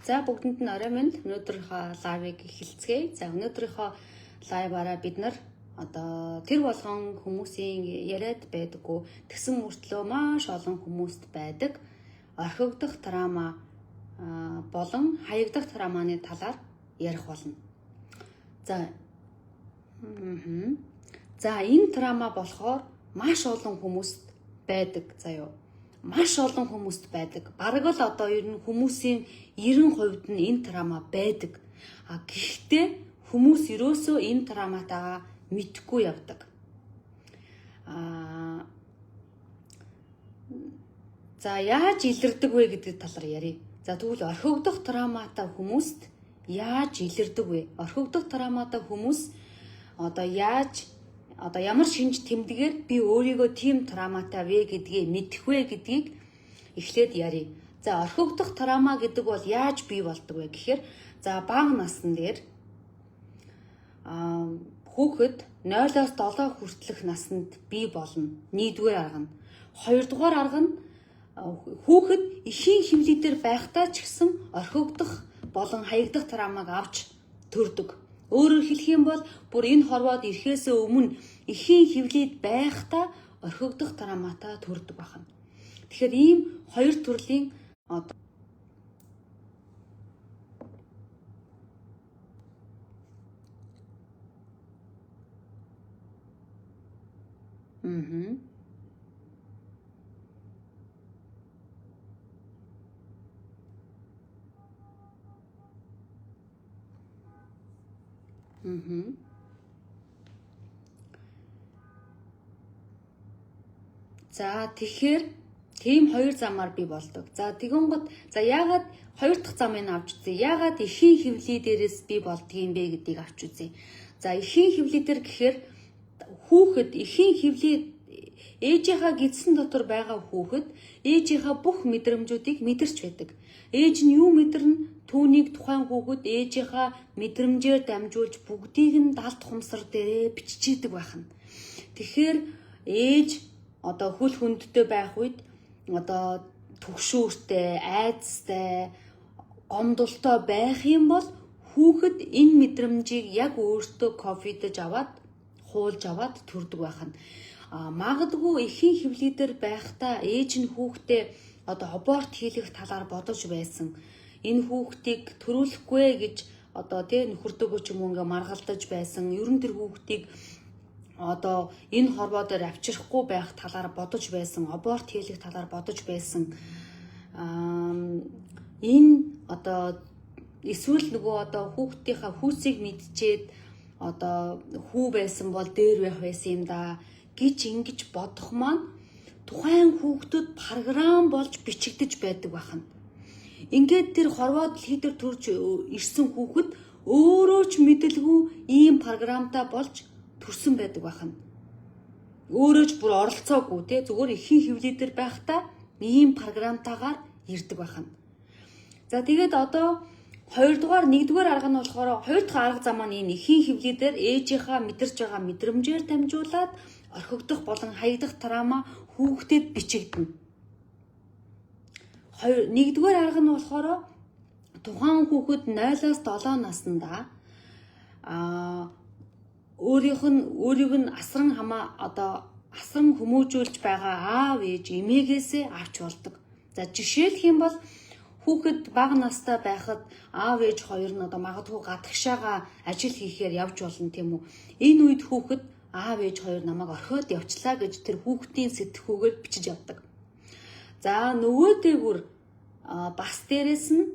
За бүгдэнд нь орой минь өнөөдрийнхөө live ыг эхэлцгээе. За, өнөөдрийнхөө live аараа бид нар одоо тэр болгон хүмүүсийн яриад байдаггүй, тэгсэн мөртлөө маш олон хүмүүст байдаг орхигдох trauma болон хаягдах trauma ны талаар ярих болно. За, За, энэ trauma болохоор маш олон хүмүүст байдаг заяо. Маш олон хүмүүст байдаг. Бараг л одоо ер нь хүмүүсийн 90% нь энэ trauma байдаг. А гэхдээ хүмүүс ерөөсөө энэ trauma тайгаа мэдэхгүй явдаг. За, яаж илэрдэг вэ гэдэг талаар яръя. За, тэгвэл орхигдох trauma тай хүмүүст яаж илэрдэг вэ? Орхигдох trauma тай хүмүүс одоо яаж, одоо ямар шинж тэмдгээр би өөрийгөө тийм trauma тай вэ гэдгийг мэдэх вэ гэдгийг эхлээд яръя. За, орхигдох trauma гэдэг бол яаж бий болдог вэ гэхээр, за, бага насн дээр хүүхэд 0-оос 7 хүртэлх наснд бий болно. Нэгдүгээр арга нь. Хоёрдугаар арга нь хүүхэд эхийн хэвлий дээр байхдаа ч гэсэн орхигдох болон хаягдах trauma г авч төрдөг. Өөрөөр хэлэх юм бол бүр энэ хорвоод ирэхээс өмнө эхийн хэвлийд байхдаа орхигдох trauma тай төрдөг байна. Тэгэхээр ийм хоёр төрлийн одоо Мм. Мм. За, тэгэхээр тийм хоёр замаар бий болдог. За, тэгэнгүүт, за, яагаад хоёр дахь замыг авч үзье. Яагаад эхийн хэвлий дээрээс бий болдгийм бэ гэдгийг авч үзье. За, эхийн хэвлий дээр гэхээр хүүхэд эхийн хэвлий, ээжийнхаа гэдсэн дотор байгаа хүүхэд ээжийнхаа бүх мэдрэмжүүдийг мэдэрч байдаг. Ээж нь юу мэдэрнэ, түүнийг тухайн хүүхэд ээжийнхаа мэдрэмжээр дамжуулж бүгдийг нь далд хумсар дээрээ биччихийдэг байх нь. Тэгэхээр ээж одоо хөл хөндтэй байх үед одоо түгшүүртэй, айдастай, гомдолтой байх юм бол хүүхэд энэ мэдрэмжийг яг өөртөө copy дож аваад, хуулж аваад төрдөг байх нь. А магадгүй эхийн хэвлий дээр байхдаа ээж нь хүүхдээ одоо аборт хийлгэх талаар бодож байсан. Энэ хүүхдийг төрүүлэхгүй гэж одоо тий нөхөртөөгөө ч юм уу ингээ маргалдаж байсан. Ер нь тэр хүүхдийг одоо энэ хорвоо дээр авчрахгүй байх талаар бодож байсан, аборт хийлгэх талаар бодож байсан. Энэ одоо эсвэл нөгөө одоо хүүхдийнхаа хүүсийг мэдчихэд одоо хүү байсан бол дээр байх байсан юм да гэж ингэж бодох маань тухайн хүүхдүүд програм болж бичигдэж байдаг байна. Ингээд тэр хорвоо дэлхий дээр төрж ирсэн хүүхэд өөрөө ч мэдэлгүй ийм програмтай болж төрсөн байдаг байна. Өөрөө ч бүр оролцоогүй те, зүгээр эхийн хэвлий дээр байхдаа ийм програмтайгаар ирдэг байна. За, тэгээд одоо хоёрдугаар, нэгдүгээр арга нь болохоор, хоёр дахь арга зам маань энэ эхийн хэвлий дээр ээжийнхаа мэдэрч байгаа мэдрэмжээр дамжуулаад орхигдох болон хаягдах trauma хүүхдэд бичигдэнэ. Хоёр, нэгдүгээр арга нь болохоор тухайн хүүхэд 0-оос 7 наснда өөрийнх нь өөрийг нь асран хамаа одоо асран хүмүүжүүлж байгаа аав ээж эмээгээсээ авч болдог. За, жишээлх юм бол хүүхэд бага настай байхад аав ээж хоёр нь одоо магадгүй гадагшаага ажил хийхээр явж болно, тийм үү? Энэ үед хүүхэд аав ээж хоёр намайг орхиод явчлаа гэж тэр хүүхдийн сэтгхүүгээр бичиж явдаг. За, нөгөө дээгүр бас дээрэс нь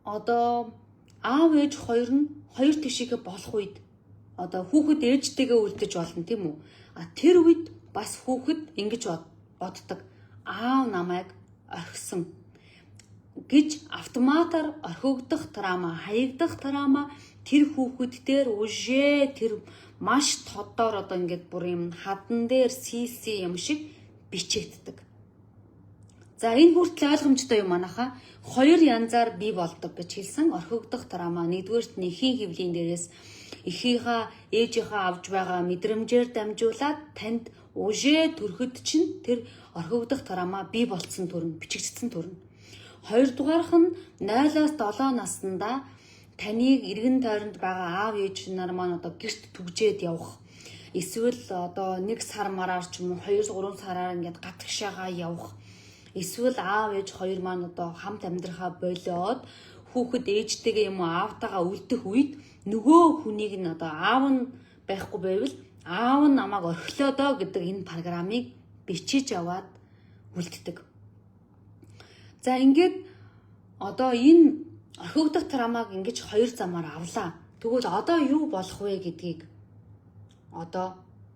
одоо аав ээж хоёр нь хоёр тишээгээ болох үед одоо хүүхэд ээжтэйгээ үлдэж болно, тийм үү? А тэр үед бас хүүхэд ингэж боддог. Аав намайг орхисон гэж автоматар орхигдох trauma, хаягдах trauma тэр хүүхэд дээр уже тэр маш тодоор одоо ингээд бүр юм хадан дээр сийсэн юм шиг бичигддэг. За, энэ хүртэл ойлгомжтой юм манайхаа. Хоёр янзаар бий болдог гэж хэлсэн. Орхигдох trauma нэгдүгээрт нь эхийн хэвлийн дээрээс эхийнхаа ээжийнхаа авч байгаа мэдрэмжээр дамжуулаад танд Уже төрөхөд чинь тэр орхигдох трама бий болцсон төрнө, бичигдсэн төрнө. Хоёрдугаарх нь 0-аас 7 наснда таныг эргэн тойронд байгаа аав ээж нар маань одоо гэрт түгжээд явах, эсвэл одоо 1 сар мараар ч юм уу 2 3 сараар ингээд гадагшаага явах, эсвэл аав ээж хоёр маань одоо хамт амьдрахаа болиод хүүхэд ээжтэйгээ юм уу аавтайгаа үлдэх үед нөгөө хүнийг нь одоо аав нь байхгүй байвал аав нь намайг орхилоо доо гэдэг энэ программыг бичиж аваад үлддэг. За ингээд одоо энэ орхигдох травмаг ингэж хоёр замаар авлаа. Тэгвэл одоо юу болох вэ гэдгийг одоо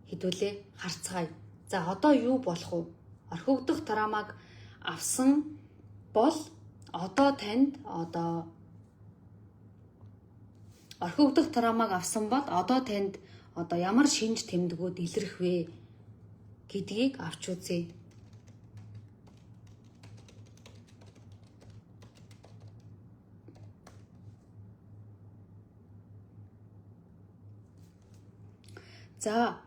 хэдүүлээ харцгаая. За одоо юу болох вэ? Орхигдох травмаг авсан бол одоо танд одоо орхигдох травмаг авсан бол одоо танд одоо ямар шинж тэмдгүүд илэрх вэ гэдгийг авч үзье. За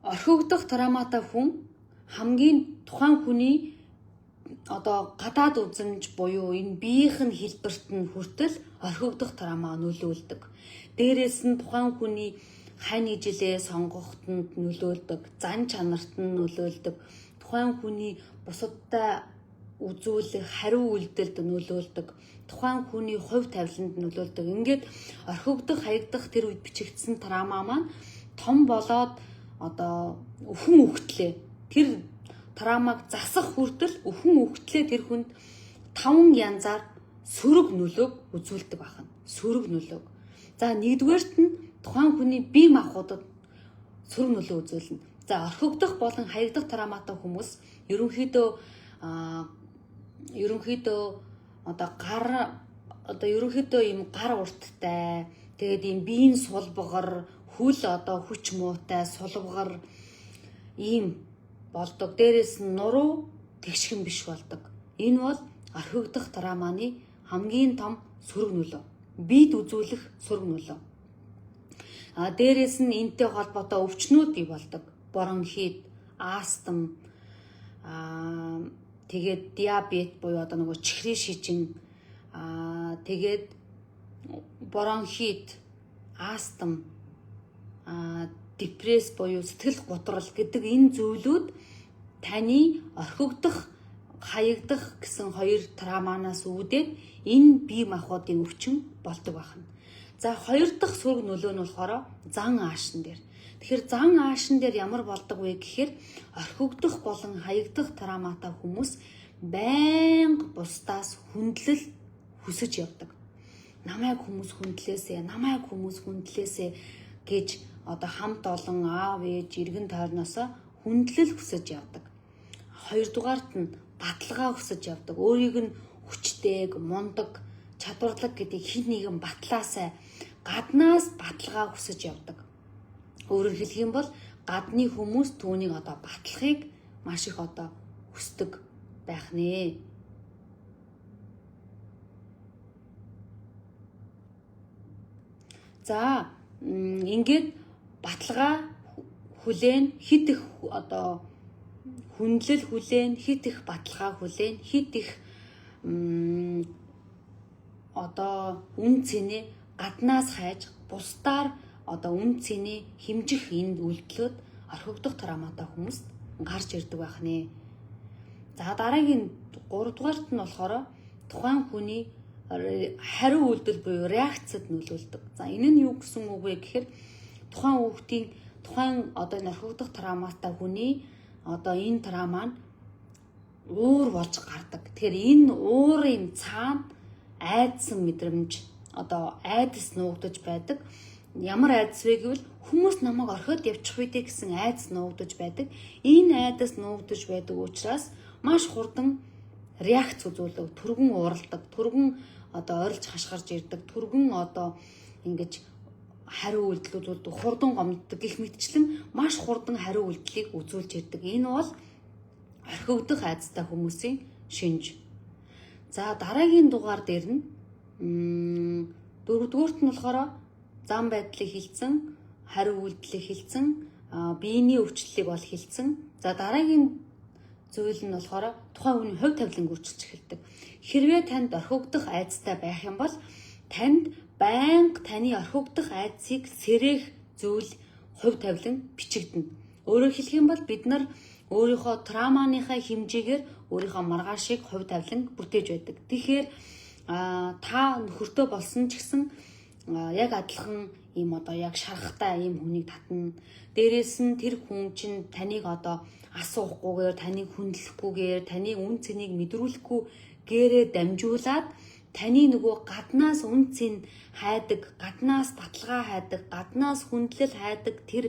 орхигдох травматай хүн хамгийн тухайн хүний одоо гадаад үзэмж буюу энэ биеийнх нь хэлбэрт нь хүртэл орхигдох трама нөлөөлдөг. Дээрээс нь тухайн хүний хань ижилээ сонгоход нь нөлөөлдөг, зан чанарт нь нөлөөлдөг, тухайн хүний бусадтай үзүүлэх хариу үйлдэлд нөлөөлдөг, тухайн хүний хувь тавиланд нөлөөлдөг. Ингээд орхигдох, хаягдах тэр үед бичигдсэн трама маань том болоод одоо өхөн үхтлээ. Тэр травмаг засах хүртэл өхөн үхтлээ тэр хүнд 5 янзаар сөрөг нөлөөг үзүүлдэг байна. Сөрөг нөлөөг. За нэгдүгээрт нь тухайн хүний бие махбодод сөрөг нөлөө үзүүлнэ. За орхигдох болон хаягдах травматай хүмүүс ерөнхийдөө одоо гар одоо ерөнхийдөө ийм гар урттай, тэгээд ийм биеийн сулбгар, хөл одоо хүч муутай, сулбгар ийм болдог. Дээрээс нь нуруу тэгшхэн биш болдог. Энэ бол орхигдох травманы хамгийн том сөрөг нөлөө. Биед үзүүлэх сөрөг нөлөө. А дээрээс нь энтэй холбоотой өвчнүүд бий болдог. Бронхит, астм, тэгээд диабет буюу одоо нөгөө чихрийн шижин, тэгээд бронхит, астм, депресс буюу сэтгэл гутрал гэдэг энэ зүйлүүд таны орхигдох, хаягдах гэсэн хоёр травманаас үүдээд энэ бие махбодын өвчин болдог байна. За хоёр дахь сөрөг нөлөө нь болохоор зан аашин дээр. Тэгэхээр зан аашин дээр ямар болдог вэ гэхээр орхигдох болон хаягдах травматай хүмүүс байнга бусдаас хүндлэл хүсэж явдаг. Намайг хүмүүс хүндлээсэ, намайг хүмүүс хүндлээсэ гэж одоо хамт олон аав ээж эргэн тойрноосоо хүндлэл хүсэж явдаг. Хоёрдугаарт нь баталгаа хүсэж явдаг. Өөрийг нь хүчтэйг, мундаг, чадварлаг гэдгийг хэн нэгэн батлаасай гаднаас баталгаа хүсэж явдаг. Өөрөөр хэлэх юм бол гадны хүмүүс түүнийг одоо батлахыг маш их одоо хүсдэг байх нэ. За ингээд баталгаа хүлээн, хит их одоо хүндлэл хүлээн, хит их баталгаа хүлээн, хит их одоо үн цэнэ гаднаас хайж бусдаар одоо үн цэнэ хэмжих энэ үйлдэлүүд орхигдох травматай хүмүүст гарч ирдэг байх нэ. За дараагийн 3 дугаарт нь болохоор тухайн хүний хариу үйлдэл буюу реакцид нөлөөлдөг. За энэ нь юу гэсэн үг вэ гэхээр тухайн хүүхдийн тухайн одоо энэ орхигдох травматай хүний одоо энэ травма нь уур болж гардаг. Тэгэхээр энэ уурын цаана айдсан мэдрэмж одоо айдас нуугдаж байдаг. Ямар айдас вэ гэвэл хүмүүс намайг орхиод явчих үү гэсэн айдас нуугдаж байдаг. Энэ айдас нуугдаж байдаг учраас маш хурдан реакц үзүүлдэг, түргэн ууралдаг, түргэн одоо орилж хашгирж ирдэг, түргэн одоо ингэж хариу үйлдэл үзүүлдэг, хурдан гомддог гэх мэтчлэн маш хурдан хариу үйлдлийг үзүүлж ирдэг. Энэ бол орхигдох айдастай хүмүүсийн шинж. За дараагийн дугаар дээр нь дөрөвдүгüрт нь болохоор зам байдлыг хилцэн, хариу үйлдлийг хилцэн, Биений өвчлөлийг бол хэлсэн. За, дараагийн зүйл нь болохоор тухайн хүний хувь тавиланг өөрчилж эхэлдэг. Хэрвээ танд орхигдох айдастай байх юм бол танд байнга таны орхигдох айдсыг сэрээх зүйл хувь тавилан бичигдэнэ. Өөрөөр хэлэх юм бол бид нар өөрийнхөө травманыхаа хэмжээгээр өөрийнхөө маргаашийг хувь тавилан бүтээж байдаг. Тэгэхээр та нөхөртөө болсон ч гэсэн яг адилхан ийм одоо яг шарахтай ийм хүнийг татна. Дээрээс нь тэр хүн чинь таныг одоо асуухгүйгээр, таныг хүндлэхгүйгээр, таны үн цэнийг мэдрүүлэхгүй гээрээ дамжуулаад таны нөгөө гаднаас үн цэн хайдаг, гаднаас баталгаа хайдаг, гаднаас хүндлэл хайдаг тэр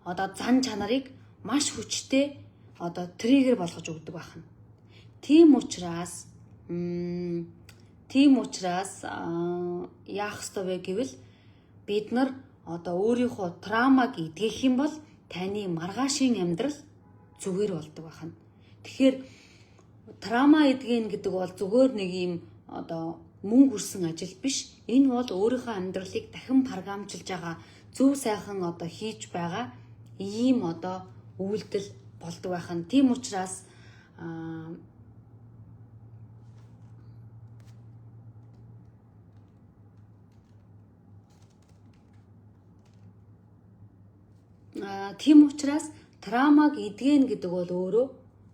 одоо зан чанарыг маш хүчтэй одоо trigger болгож өгдөг байна. Тийм учраас яах ёстой вэ гэвэл бид нар одоо өөрийнхөө травмаг эдгэх юм бол таны маргаашийн амьдрал зүгээр болдог байна. Тэгэхээр траума эдгэн гэдэг бол зүгээр нэг юм одоо мөнгө үрсэн ажил биш. Энэ бол өөрийнхөө амьдралыг дахин програмчилж байгаа, зөв сайхан одоо хийж байгаа ийм одоо үйлдэл болдог байх нь. Тийм учраас травмаг эдгэн гэдэг бол өөрөө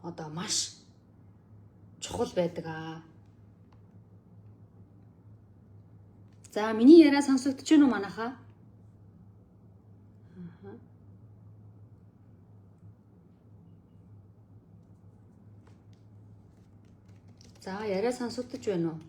одоо маш чухал байдаг аа. За, миний яриа сонсогдож байна уу, манайхаа? Аа. За, яриа сонсогдож байна уу?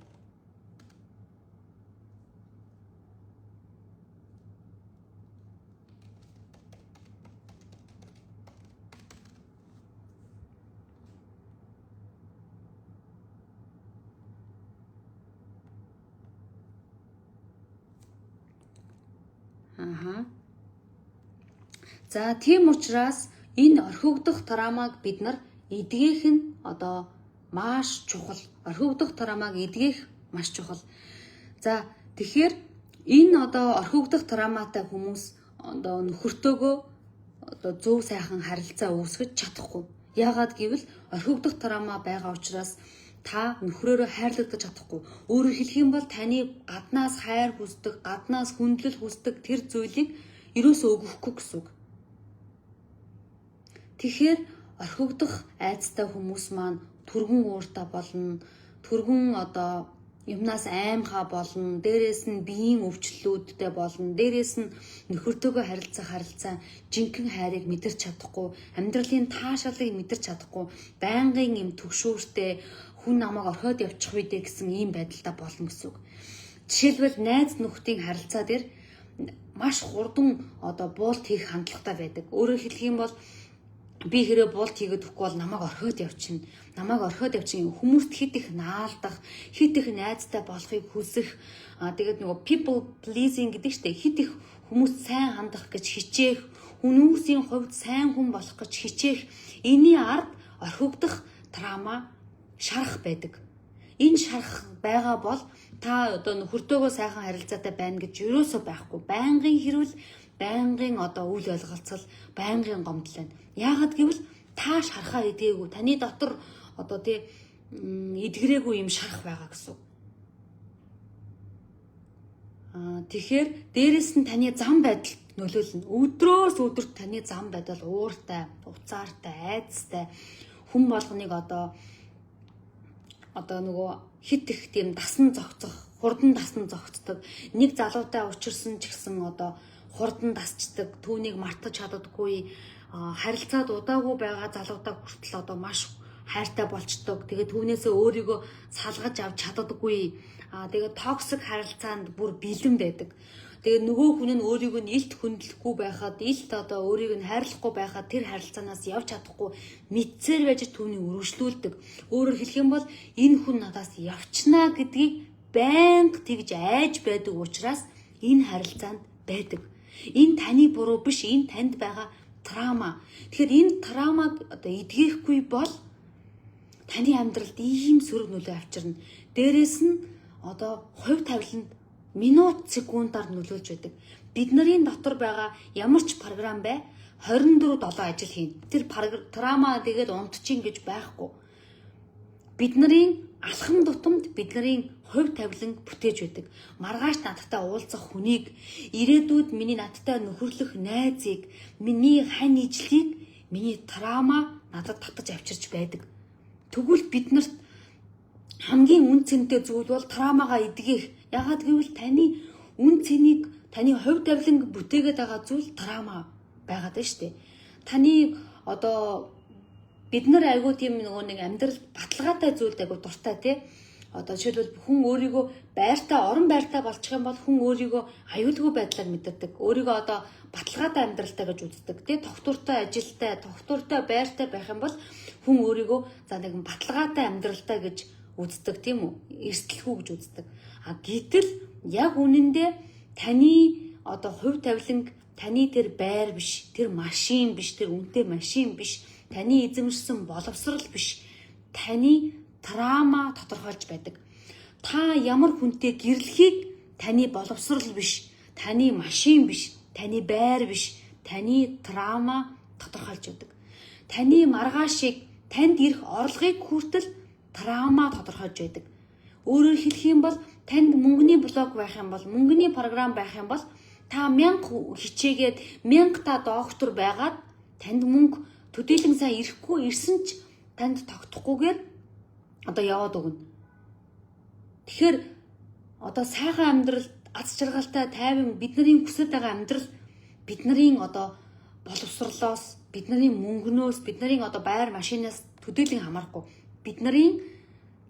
Аха. За, тийм учраас энэ орхигдох травмаг бид нар эдгээх нь одоо маш чухал. Орхигдох травмаг эдгээх маш чухал. За, тэгэхээр энэ одоо орхигдох травматай хүмүүс одоо нөхөртөөгөө одоо зөв сайхан харилцаа үүсгэж чадахгүй. Яагаад гэвэл орхигдох траума байгаа учраас та нөхрөөрөө хайрлагдаж чадахгүй. Өөрөөр хэлэх юм бол таны гаднаас хайр хүсдэг, гаднаас хүндлэл хүсдэг тэр зүйлийг ерөөсөө өгөхгүй гэсэн үг. Тэгэхээр орхигдох айдастай хүмүүс маань түргэн ууртай болно, түргэн одоо юмнаас аймхаа болно, дээрээс нь биеийн өвчлөлүүдтэй болно, дээрээс нь нөхөртөөгөө харилцах харилцаа жинхэнэ хайрыг мэдэрч чадахгүй, амьдралын таашаалыг мэдэрч чадахгүй, байнгын юм түгшүүртэй, хүн намайг орхиод явчих үү дээ гэсэн ийм байдалтай болно гэсэн үг. Жишээлбэл, найз нөхдийн харилцаа дээр маш хурдан одоо буулт хийх хандлагатай байдаг. Өөрөөр хэлэх юм бол би хэрэг буулт хийгээд өгөхгүй бол намайг орхиод явчихна. Намайг орхиод явчихна. Хүмүүст хэд их наалдах, хэд их найзтай болохыг хүсэх. Тэгээд нөгөө people pleasing гэдэг штэ, хэд их хүмүүст сайн хандах гэж хичээх, хүмүүсийн хувьд сайн хүн болох гэж хичээх. Энийн ард орхигдох траума, шарах байдаг. Энэ шарах байгаа бол та одоо нөхөртөөгөө сайхан харилцаатай байна гэж юусоо байхгүй. Байнгын хэрүүл, байнгын одоо үл ойлголцол, байнгын гомдол байна. Яагаад гэвэл та шархаа эдгээгүй. Таны дотор одоо тий эдгэрээгүй юм шарах байгаа гэсэн. Тэгэхээр дээрэс нь таны зам байдалд нөлөөлнө. Өдрөөс өдөрт таны зам байдал ууртай, уцаартай, айдастай, хүн болгоныг одоо нөгөө хит их тийм дасан зохицох, хурдан дасан зохицдог. Нэг залуутай учирсан ч гэсэн одоо хурдан дасчдаг, түүнийг мартаж чаддаггүй, харилцаад удаагүй байгаа залуутай хүртэл одоо маш хайртай болчдөг. Тэгээ түүнээсээ өөрийгөө салгаж авч чаддаггүй. Тэгээд toxic харилцаанд бүр бэлэн байдаг. Тэгээ нөгөө хүн нь өөрийгөө нь илт хүндлэхгүй байхад, илт одоо өөрийг нь хайрлахгүй байхад тэр харилцаанаас явж чадахгүй мэдсээр байж түүнийг өргөжлүүлдэг. Өөрөөр хэлэх юм бол энэ хүн надаас явчнаа гэдгийг байнга тэгж айж байдаг учраас энэ харилцаанд байдаг. Энэ таны буруу биш, энэ танд байгаа траума. Тэгэхээр энэ травмаг одоо эдгээхгүй бол таны амьдралд ийм сөрөг нөлөө авчирна. Дээрээс нь одоо хувь тавиланд минут секундаар нөлөөлж байдаг. Бидний дотор байгаа ямар ч програм бай 24/7 ажил хийнэ. Тэр trauma тэгээд унтчих гэж байхгүй. Бидний алхам тутамд бидний хувь тавилан бүтээж байдаг. Маргааш надтай уулзах хүнийг, ирээдүйд миний надтай нөхөрлөх найзыг, миний хань ижлийг миний trauma надад татаж авчирч байдаг. Тэгвэл бид нарт хамгийн үнэ цэнтэй зүйл бол trauma гаа эдгэх. Яагаад гэвэл таны үнэ цэнийг, таны хувь тавиланг бүтээгээд байгаа зүйл trauma байгаад байна шүү дээ. Таны одоо бид нар айгүй тийм нөгөө нэг амьдрал баталгаатай зүйлд айгүй дуртай, тий. Одоо жишээлбэл, хүн өөрийгөө байртай, орон байртай болчих юм бол хүн өөрийгөө аюулгүй байдлаар мэдэрдэг. Өөрийгөө одоо баталгаатай амьдралтай гэж үздэг. Тий, тогтвортой ажилтай, тогтвортой байртай байх юм бол хүн өөрийгөө за нэгэн баталгаатай амьдралтай гэж үздэг, тийм үү? Эрсдэлгүй гэж үздэг. А гэтэл яг үнэндээ таны одоо хувь тавиланг таны тэр байр биш, тэр машин биш, тэр үнэтэй машин биш, таны эзэмшсэн боловсрал биш, таны trauma тодорхойлж байдаг. Та ямар хүнтэй гэрлэхийг таны боловсрал биш, таны машин биш, таны байр биш, таны trauma тодорхойлж байдаг. Таны маргаашийг, танд ирэх орлогыг хүртэл trauma тодорхойлж байдаг. Өөрөөр хэлэх юм бол танд мөнгөний блок байх юм бол, мөнгөний програм байх юм бол та 1000 хичээгээд, 1000 та доктор байгаад танд мөнгө төдийлөн сайн ирэхгүй, ирсэн ч танд тогтохгүйгээр одоо яваад өгнө. Тэгэхээр одоо сайхан амьдрал, аз жаргалтай, тайван, бидний хүсэж байгаа амьдрал бидний одоо боловсрлоос, бидний мөнгнөөс, бидний одоо байр машинаас төдийлөн хамаарахгүй. Бидний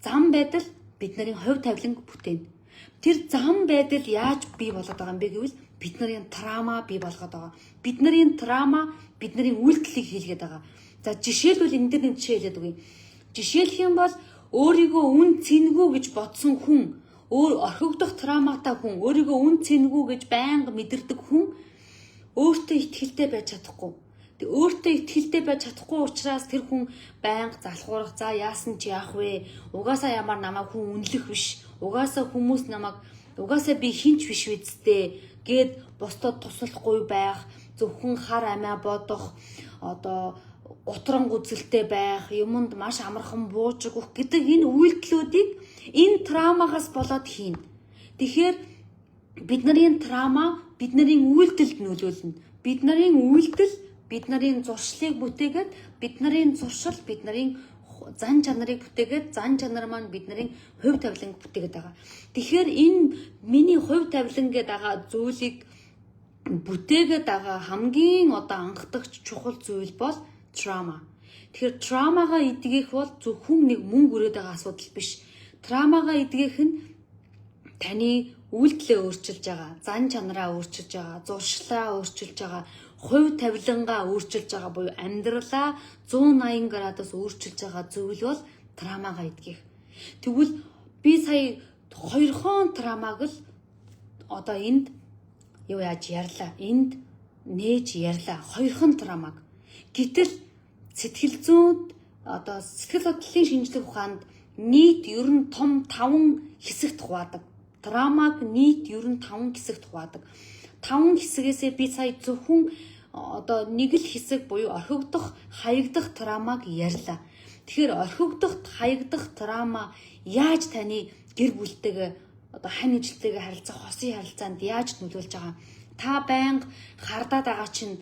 зан байдал бидний хувь тавиланг бүтээнэ. Тэр зан байдал яаж бий болоод байгаа юм бэ гэвэл бидний trauma бий болгоод байгаа. Бидний trauma бидний үйлдэлийг хийлгээд байгаа. За, жишээлбэл, энэ дээр нэг жишээ хэлээд өгье. Жишээлэх юм бол өөрийгөө үнэ цэнгүй гэж бодсон хүн, өөр орхигдох trauma тай хүн, өөрийгөө үнэ цэнгүй гэж байнга мэдэрдэг хүн өөртөө итгэлтэй байж чадахгүй. Тэг өөртөө итгэлтэй байж чадахгүй учраас тэр хүн байнга залхуурах, за яасан ч яах вэ? Угаасаа ямар намайг хүн үнэлэх биш. Угаасаа хүмүүс намайг, угаасаа би хэн ч биш үсттэй гээд бусдад туслахгүй байх, зөвхөн хар амиа бодох, одоо гутран гүзэлтэй байх, юмд маш амархан бууж өгөх гэдэг энэ үйлдэлүүдийг энэ trauma гаас болоод хийнэ. Тэгэхээр бидний trauma бидний үйлдэлд нөлөөлнө. Бидний үйлдэл бидний зуршлыг бүтээгээд, бидний зуршил бидний зан чанарыг бүтээгээд, зан чанар маань бидний хувь тавиланг бүтээгээд байгаа. Тэгэхээр энэ миний хувь тавилан гэдэг байгаа зүйлийг бүтээгээд байгаа хамгийн одоо анхдагч чухал зүйл бол trauma. Тэгэхээр trauma гаа эдгэх бол зөвхөн нэг мөнгө өрөөд байгаа асуудал биш. Trauma гаа эдгэх нь таны үйлдэлээ өөрчилж байгаа, зан чанараа өөрчилж байгаа, зуршлаа өөрчилж байгаа, хувь тавилангаа өөрчилж байгаа буюу амьдралаа 180 градус өөрчилж байгаа зүйл бол trauma гаа эдгэх. Тэгвэл би сая хоёрхон trauma г л одоо энд юу яаж ярьлаа. Энд нээж ярьлаа. Хоёрхон trauma г. Гэтэл сэтгэл зүйд, одоо сэтгэл судлалын шинжлэх ухаанд нийт ер нь том 5 хэсэгт хуваадаг. Trauma г нийт ер нь 5 хэсэгт хуваадаг. 5 хэсгээсээ би сая зөвхөн одоо нэг л хэсэг буюу орхигдох, хаягдах trauma г ярьлаа. Тэгэхээр орхигдох, хаягдах trauma яаж таны гэр бүлтэйгээ, одоо хань ижилтэйгээ харилцах, хосын харилцаанд яаж нөлөөлж байгаа? Та байнга хардаад байгаа чинь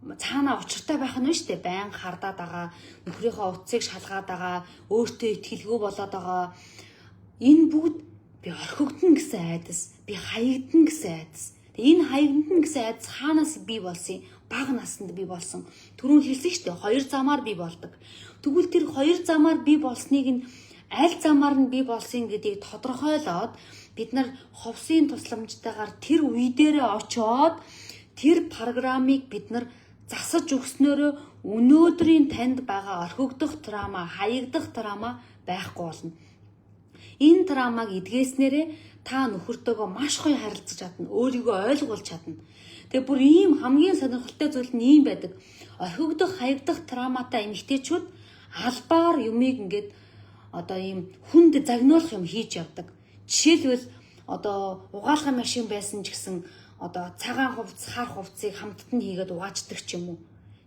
цаанаа учиртай байх нь шүү дээ. Байнга хардаад байгаа, нөхрийнхөө утсыг шалгаад байгаа, өөртөө итгэлгүй болоод байгаа. Энэ бүгд би орхигдоно гэсэн айдас, би хаягдана гэсэн айдас. Тэгээ энэ хаягдана гэсэн айдас хаанаас бий болсон юм? Бага наснд бий болсон. Түрүүн хэлсэн шүү дээ. Хоёр замаар бий болдог. Тэгвэл тэр хоёр замаар бий болсныг нь, аль замаар нь бий болсон гэдгийг тодорхойлоод, бид нар ховсын тусламжтайгаар тэр үе дээрээ очоод тэр программыг бид нар засаж өгснөөрөө өнөөдрийн танд байгаа орхигдох trauma, хаягдах trauma байхгүй болно. Энэ trauma г эдгээснээрээ та нөхөртөөгөө маш гоё харилцаж чадна, өөрийгөө ойлгуулж чадна. Тэгээ бүр ийм хамгийн сонирхолтой зүйл нь ийм байдаг. Орхигдох, хаягдах trauma тай эмэгтэйчүүд албаар юмыг ингээд одоо ийм хүнд загнуулах юм хийж явдаг. Жишээлбэл, одоо угаалгын машин байсан ч гэсэн одоо цагаан хувцас, хар хувцсыг хамтд нь хийгээд угаачдаг ч юм уу.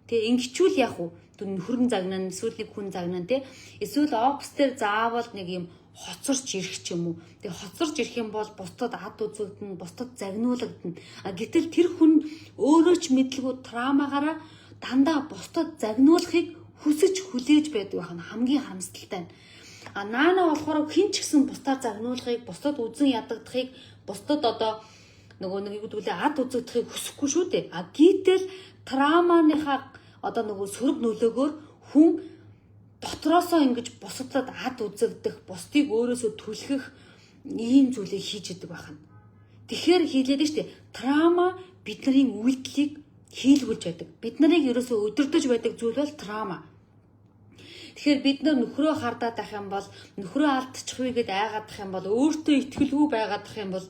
Тэ, ингэчүүл яг уу нөхөр нь загнана, эсвэл нэг хүн загнана, тэ. Эсвэл офис дээр заавал нэг юм хоцорч ирэх ч юм уу. Тэгээ хоцорч ирэх юм бол бусдад ад үзэгдэнэ, бусдад загнуулагдана. А гэтэл тэр хүн өөрөө ч мэдлгүй trauma гаараа дандаа бусдад загнуулахыг хүсэж хүлээж байдаг байх нь хамгийн харамсалтай нь. А наана болохоор хэн ч гэсэн бусдаар загнуулахыг, бусдад үзэн ядагдахыг, бусдад одоо нөгөө нэг юу гэдэг лээ, ад үзэгдэхийг хүсэхгүй шүү дээ. А гэтэл trauma ныхаа одоо нөгөө сөрөг нөлөөгөөр хүн дотроосоо ингэж бусдад ад үзэгдэх, бусдыг өөрөөсөө түлхэх ийм зүйлийг хийж идэг байх нь. Тэгэхээр хэлээд нь штэ, trauma бидний үйлдэлийг хийлгүүлж байдаг. Бид нарыг ерөөсөө өдөртөж байдаг зүйл бол trauma. Тэгэхээр бид нар нөхрөө хардаад байх юм бол, нөхрөө алдчих вэ гэд айгаад байх юм бол, өөртөө итгэлгүй байгаад байх юм бол,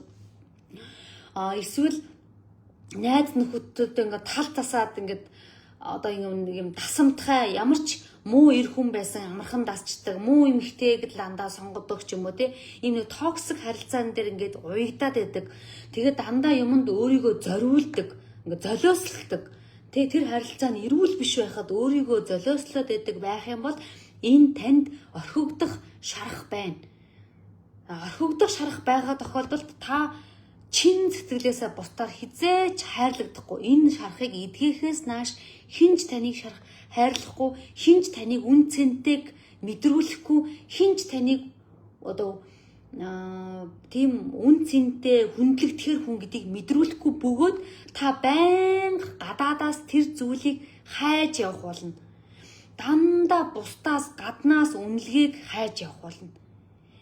эсвэл найз нөхөдтэй ингээд тал тасаад, ингээд одоо нэг юм тасамтгай, ямар ч муу эр хүн байсан амархан дасчдаг, муу эмэгтэйг л дандаа сонгодог ч юм уу, те, ийм нэг toxic харилцаан дээр ингээд уягдаад байдаг. Тэгээд дандаа юмд өөрийгөө зориулдаг, ингээд золиослдог. Тэ, тэр харилцаа нь эрүүл биш байхад өөрийгөө золиослоод байдаг байх юм бол энэ танд орхигдох шарах байна. Орхигдох шарах байгаа тохиолдолд та чин сэтгэлээсээ бусдаар хэзээ ч хайрлагдахгүй. Энэ шарахыг эдгэхээс нааш хэн ч таныг шарах хайрлахгүй, хэн ч таныг үнэ цэнтэйг мэдрүүлэхгүй, хэн ч таныг одоо тийм үнэ цэнтэй хүндлэгдэхэр хүн гэдгийг мэдрүүлэхгүй бөгөөд та байнга гадаадаас тэр зүйлийг хайж явах болно. Дандаа бусдаас, гаднаас үнэлгээг хайж явах болно.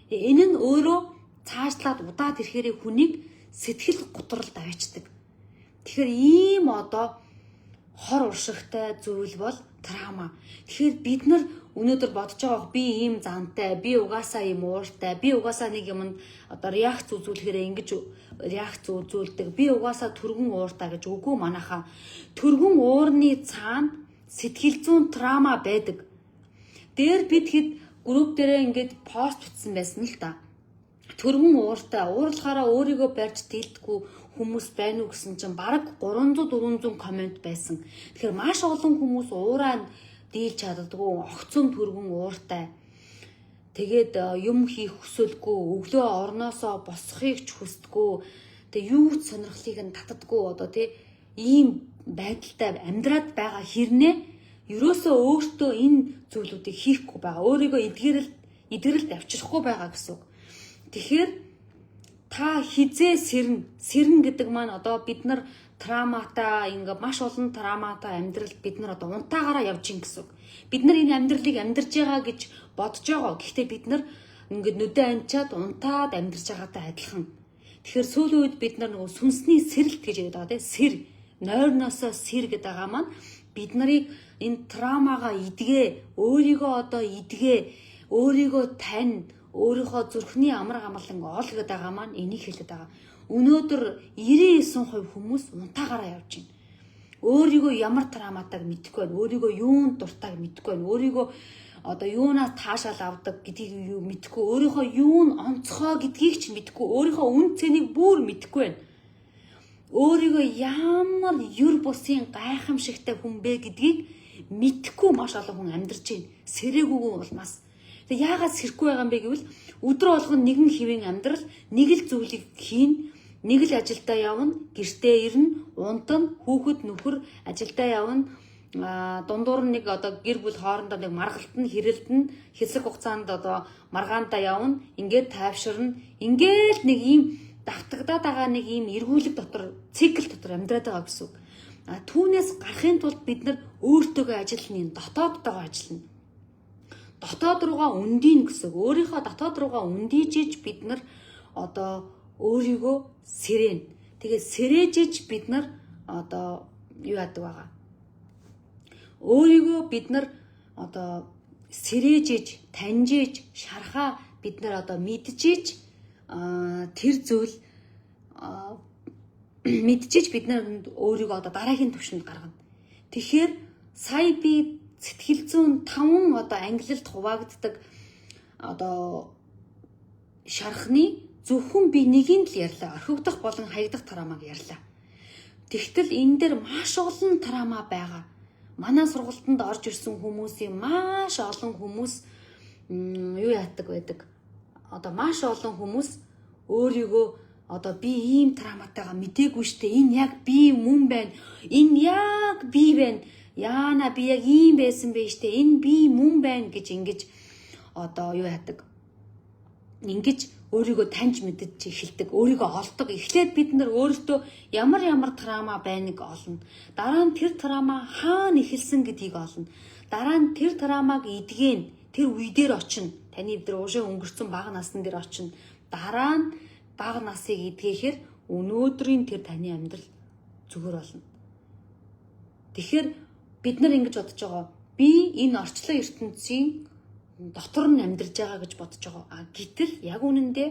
Энэ нь өөрөө цаашлаад удаад ирэхээр хүнийг сэтгэл гутралд аваачдаг. Тэгэхээр ийм одоо хор уршигтай зүйл бол trauma. Тэгэхээр бид нар өнөөдөр бодож байгаа, би ийм зантай, би угаасаа ийм ууртай, би угаасаа нэг юмд одоо реакц үзүүлэхээр ингэж реакц үзүүлдэг, би угаасаа түргэн ууртай гэж. Үгүй, манайхаа. Түргэн уурны цаана сэтгэл зүйн trauma байдаг. Дээр бид хэд групп дээрээ ингээд пост бичсэн байсан л да. Түргэн ууртай, уурлахаараа өөрийгөө барьж дийлдэггүй хүмүүс байна уу гэсэн чинь бараг 300 400 comment байсан. Тэгэхээр маш олон хүмүүс уураа дийлж чаддаггүй, огцом түргэн ууртай. Тэгээд юм хийх хүсэлгүй, өглөө орноосоо босхийг ч хүсдэггүй. Тэгээ юу ч сонирхлыг нь татдаггүй, одоо тий, ийм байдалтай амьдраад байгаа хэрнээ ерөөсөө өөртөө энэ зүйлүүдийг хийхгүй байгаа. Өөрийгөө эдгэрэлд авчрахгүй байгаа гэсэн үг. Тэгэхээр та хэзээ сэрнэ? Сэрнэ гэдэг маань одоо бид нар trauma тай, ингээ маш олон trauma тай амьдралд бид нар одоо унтаагаараа явж гин гэсэн үг. Бид нар энэ амьдралыг амьдарч байгаа гэж бодож байгаа. Гэхдээ бид нар ингээд нүдэ анчаад унтаад амьдарч байгаатай адилхан. Тэгэхээр сүүлийн үед бид нар нөгөө сүнсний сэрэлт гэж яриад байгаа, тийм, сэр, нойрноосоо сэр гэдэг байгаа маань бид нарыг энэ trauma гаа эдгээ, өөрийгөө одоо эдгээ, өөрийгөө тань, өөрийнхөө зүрхний амар амгалан ол гэдэг байгаа маань энийг хэлээд байгаа. Өнөөдөр 99% хүмүүс унтаагаараа явж байна. Өөрийгөө ямар trauma тайг мэдэхгүй байна. Өөрийгөө юунд дуртайг мэдэхгүй байна. Өөрийгөө одоо юунаас таашаал авдаг гэдгийг юу мэдэхгүй. Өөрийнхөө юу нь онцгой гэдгийг ч мэдэхгүй. Өөрийнхөө үнэ цэнийг бүр мэдэхгүй байна. Өөрийгөө ямар юр бусын гайхамшигтай хүн бэ гэдгийг мэдэхгүй маш олон хүн амьдарч байна. Сэрээгүй улмаас. Тэгээ яагаад сэрэхгүй байгаа юм бэ гэвэл өдөр болгон нэгэн хэвийн амьдрал, нэг л зүйлийг хийн, нэг л ажилдаа явна, гэртээ ирнэ, унтана, хүүхэд, нөхөр, ажилдаа явна, дундуур нь нэг одоо гэр бүл хоорондоо нэг маргалтна, хэрэлдэнэ, хэсэг хугацаанд одоо маргаандаа явна, ингээд тайвширна, ингээл нэг ийм давтагдаад байгаа нэг ийм эргүүлэг дотор, цикл дотор амьдраад байгаа гэсэн үг. А түүнээс гарахын тулд бид нар өөртөөгөө ажиллана, дотоодтойгоо ажиллана. Дотоод руугаа өндийн гэсэн үг. Өөрийнхөө дотоод руугаа өндийжиж бид нар одоо өөрийгөө сэрэн. Тэгээд сэрээжиж бид нар одоо юу яадаг байгаа. Өөрийгөө бид нар одоо сэрээжиж, таньжиж, шархаа бид нар одоо мэджиж, тэр зүйл мэдчихэж бид нар өөрийгөө одоо дараагийн түвшинд гаргана. Тэгэхээр сая би сэтгэл зүйн 5 одоо ангилалд хуваагддаг одоо шархны зөвхөн би нэгийг л ярьлаа. Орхигдох болон хаягдах trauma г ярьлаа. Тэгтэл энэ дээр маш олон trauma байгаа. Манай сургалтанд орж ирсэн хүмүүсийн маш олон хүмүүс юу яадаг байдаг. Одоо маш олон хүмүүс өөрийгөө одоо би ийм trauma тайгаа мдээгүй штэ, энэ яг би мөн байна. Энэ яг би байна. Яана, би яг ийм байсан бэ штэ. Энэ би мөн байна гэж ингэж одоо юу яадаг. Ингэж өөрийгөө таньж мэдэж эхэлдэг, өөрийгөө олдог. Эхлээд бид нар өөрсдөө ямар ямар trauma байныг олно. Дараа нь тэр trauma хаана эхэлсэн гэдгийг олно. Дараа нь тэр trauma г эдгэн, тэр үе дээр очино. Таны тэр уушаа өнгөрцөн бага насн дээр очино. Дараа нь бага насыг эдгээхээр өнөөдрийн тэр таны амьдрал зүгээр болно. Тэгэхээр бид нар ингэж бодож байгаа. Би энэ орчлон ертөнцийн дотор нь амьдарч байгаа гэж бодож байгаа. А гэтэл яг үнэндээ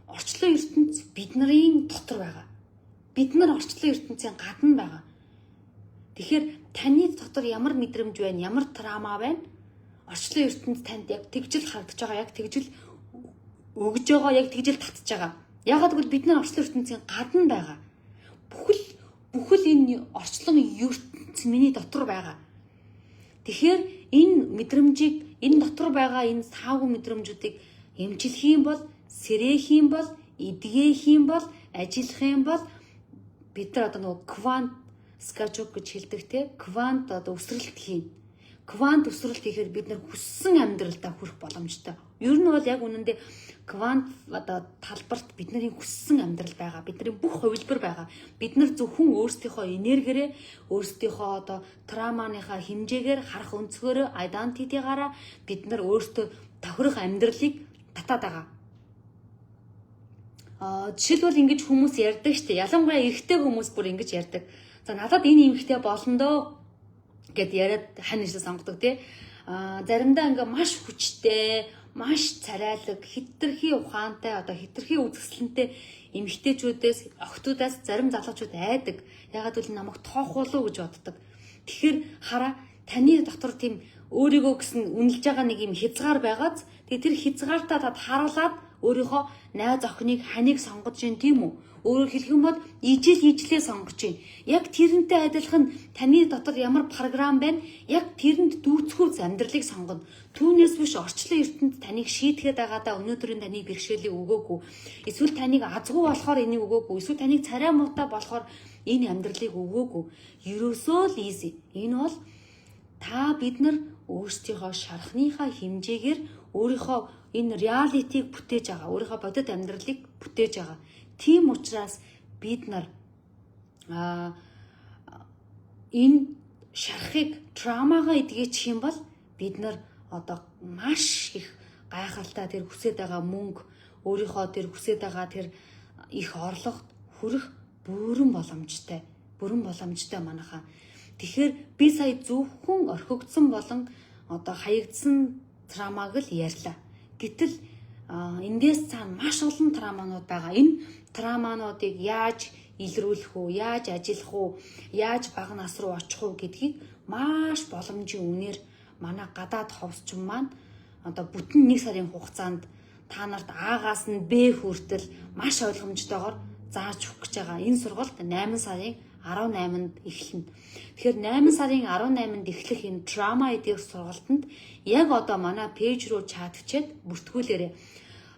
орчлон ертөнц бидний дотор байгаа. Бид нар орчлон ертөнцийн гадна байгаа. Тэгэхээр таны дотор ямар мэдрэмж байна, ямар trauma байна? Орчлон ертөнц танд яг тэгжил харагдаж байгаа, яг тэгжил өгж байгаа, яг тэгжил татж байгаа. Яагаад гэвэл бид нар орчлон ертөнцийн гадна байгаа. Бүхэл энэ орчлон ертөнц миний дотор байгаа. Тэгэхээр энэ мэдрэмжийг, энэ дотор байгаа энэ саагүй мэдрэмжүүдийг эмчлэх юм бол, сэрээх юм бол, эдгээх юм бол, ажиллах юм бол бид нар одоо нөгөө квант скачок гэж хэлдэг, те, квант одоо өсрөлт хийн. Квант өсрөлт хийхээр бид нар хүссэн амьдралдаа хүрэх боломжтой. Ер нь бол яг үнэндээ квант одоо талбарт бидний хүссэн амьдрал байгаа. Бидний бүх хувилбар байгаа. Бид нар зөвхөн өөрсдийнхөө энергиэрээ, өөрсдийнхөө одоо trauma ныхаа хэмжээгээр, харах өнцгөөрөө, identity гаараа бид нар өөрсдөө тохирох амьдралыг татаад байгаа. А жишээлбэл, ингэж хүмүүс ярьдаг штэ. Ялангуяа эрэгтэй хүмүүс бүр ингэж ярьдаг. За, надад энэ эмэгтэй болно дөө гэд яриад хань нэшээ сонгодог, тий. А заримдаа ингээ маш хүчтэй, маш царайлаг, хэтэрхий ухаантай, одоо хэтэрхий үзэсгэлэнтэй эмэгтэйчүүдээс, охтуудаас зарим залуучууд айдаг. Яагаад гэвэл намайг тоохуулуу гэж боддог. Тэгэхээр хараа, таны дотор тийм өөрийгөө гэсэн үнэлж байгаа нэг юм хязгаар байгааз, тэгээ тэр хязгаартаа тад харуулад өөрийнхөө найз охиныг, ханыг сонгож гин, тийм үү? Өөрөөр хэлэх юм бол ижил ижлээ сонгож чинь. Яг тэрнтэй адилхан таны дотор ямар програм байна? Яг тэрэнд дүүцхүүц амьдралыг сонгоно. Түүнээс биш орчлон ертөнд таныг шийтгэхэд байгаадаа өнөөдрийн таныг бэрхшээлийг өгөөгүй. Эсвэл таныг азгүй болохоор энийг өгөөгүй. Эсвэл таныг царай муутай болохоор энэ амьдралыг өгөөгүй. Ерөөсөө л easy. Энэ бол та бид нар өөрсдийнхөө шархныхаа хэмжээгээр өөрийнхөө энэ reality г бүтээж байгаа. Өөрийнхөө бодит амьдралыг бүтээж байгаа. Тийм учраас бид нар энэ шархыг, trauma гаа эдгээчих юм бол бид нар одоо маш их гайхалтай тэр хүсэж байгаа мөнгө, өөрийнхөө тэр хүсэж байгаа тэр их орлогод хүрэх бүрэн боломжтой. Бүрэн боломжтой, манайхаа. Тэгэхээр би сая зөвхөн орхигдсон болон одоо хаягдсан trauma г л ярьлаа. Гэтэл эндээс цаана маш олон trauma нууд байгаа. Энэ trauma нуудыг яаж илрүүлэх үү, яаж ажиллах уу, яаж бага нас руу очих уу гэдгийг маш боломжийн үнээр манай гадаад ховсчин маань одоо бүтэн нэг сарын хугацаанд та нарт А-гаас нь Б хүртэл маш ойлгомжтойгоор зааж өгөх гэж байгаа. Энэ сургалт 8 сарын 18-нд эхэлнэ. Тэгэхээр 8 сарын 18-нд эхлэх энэ trauma эдгээр сургалтанд яг одоо манай page руу chat бичээд бүртгүүлээрэй.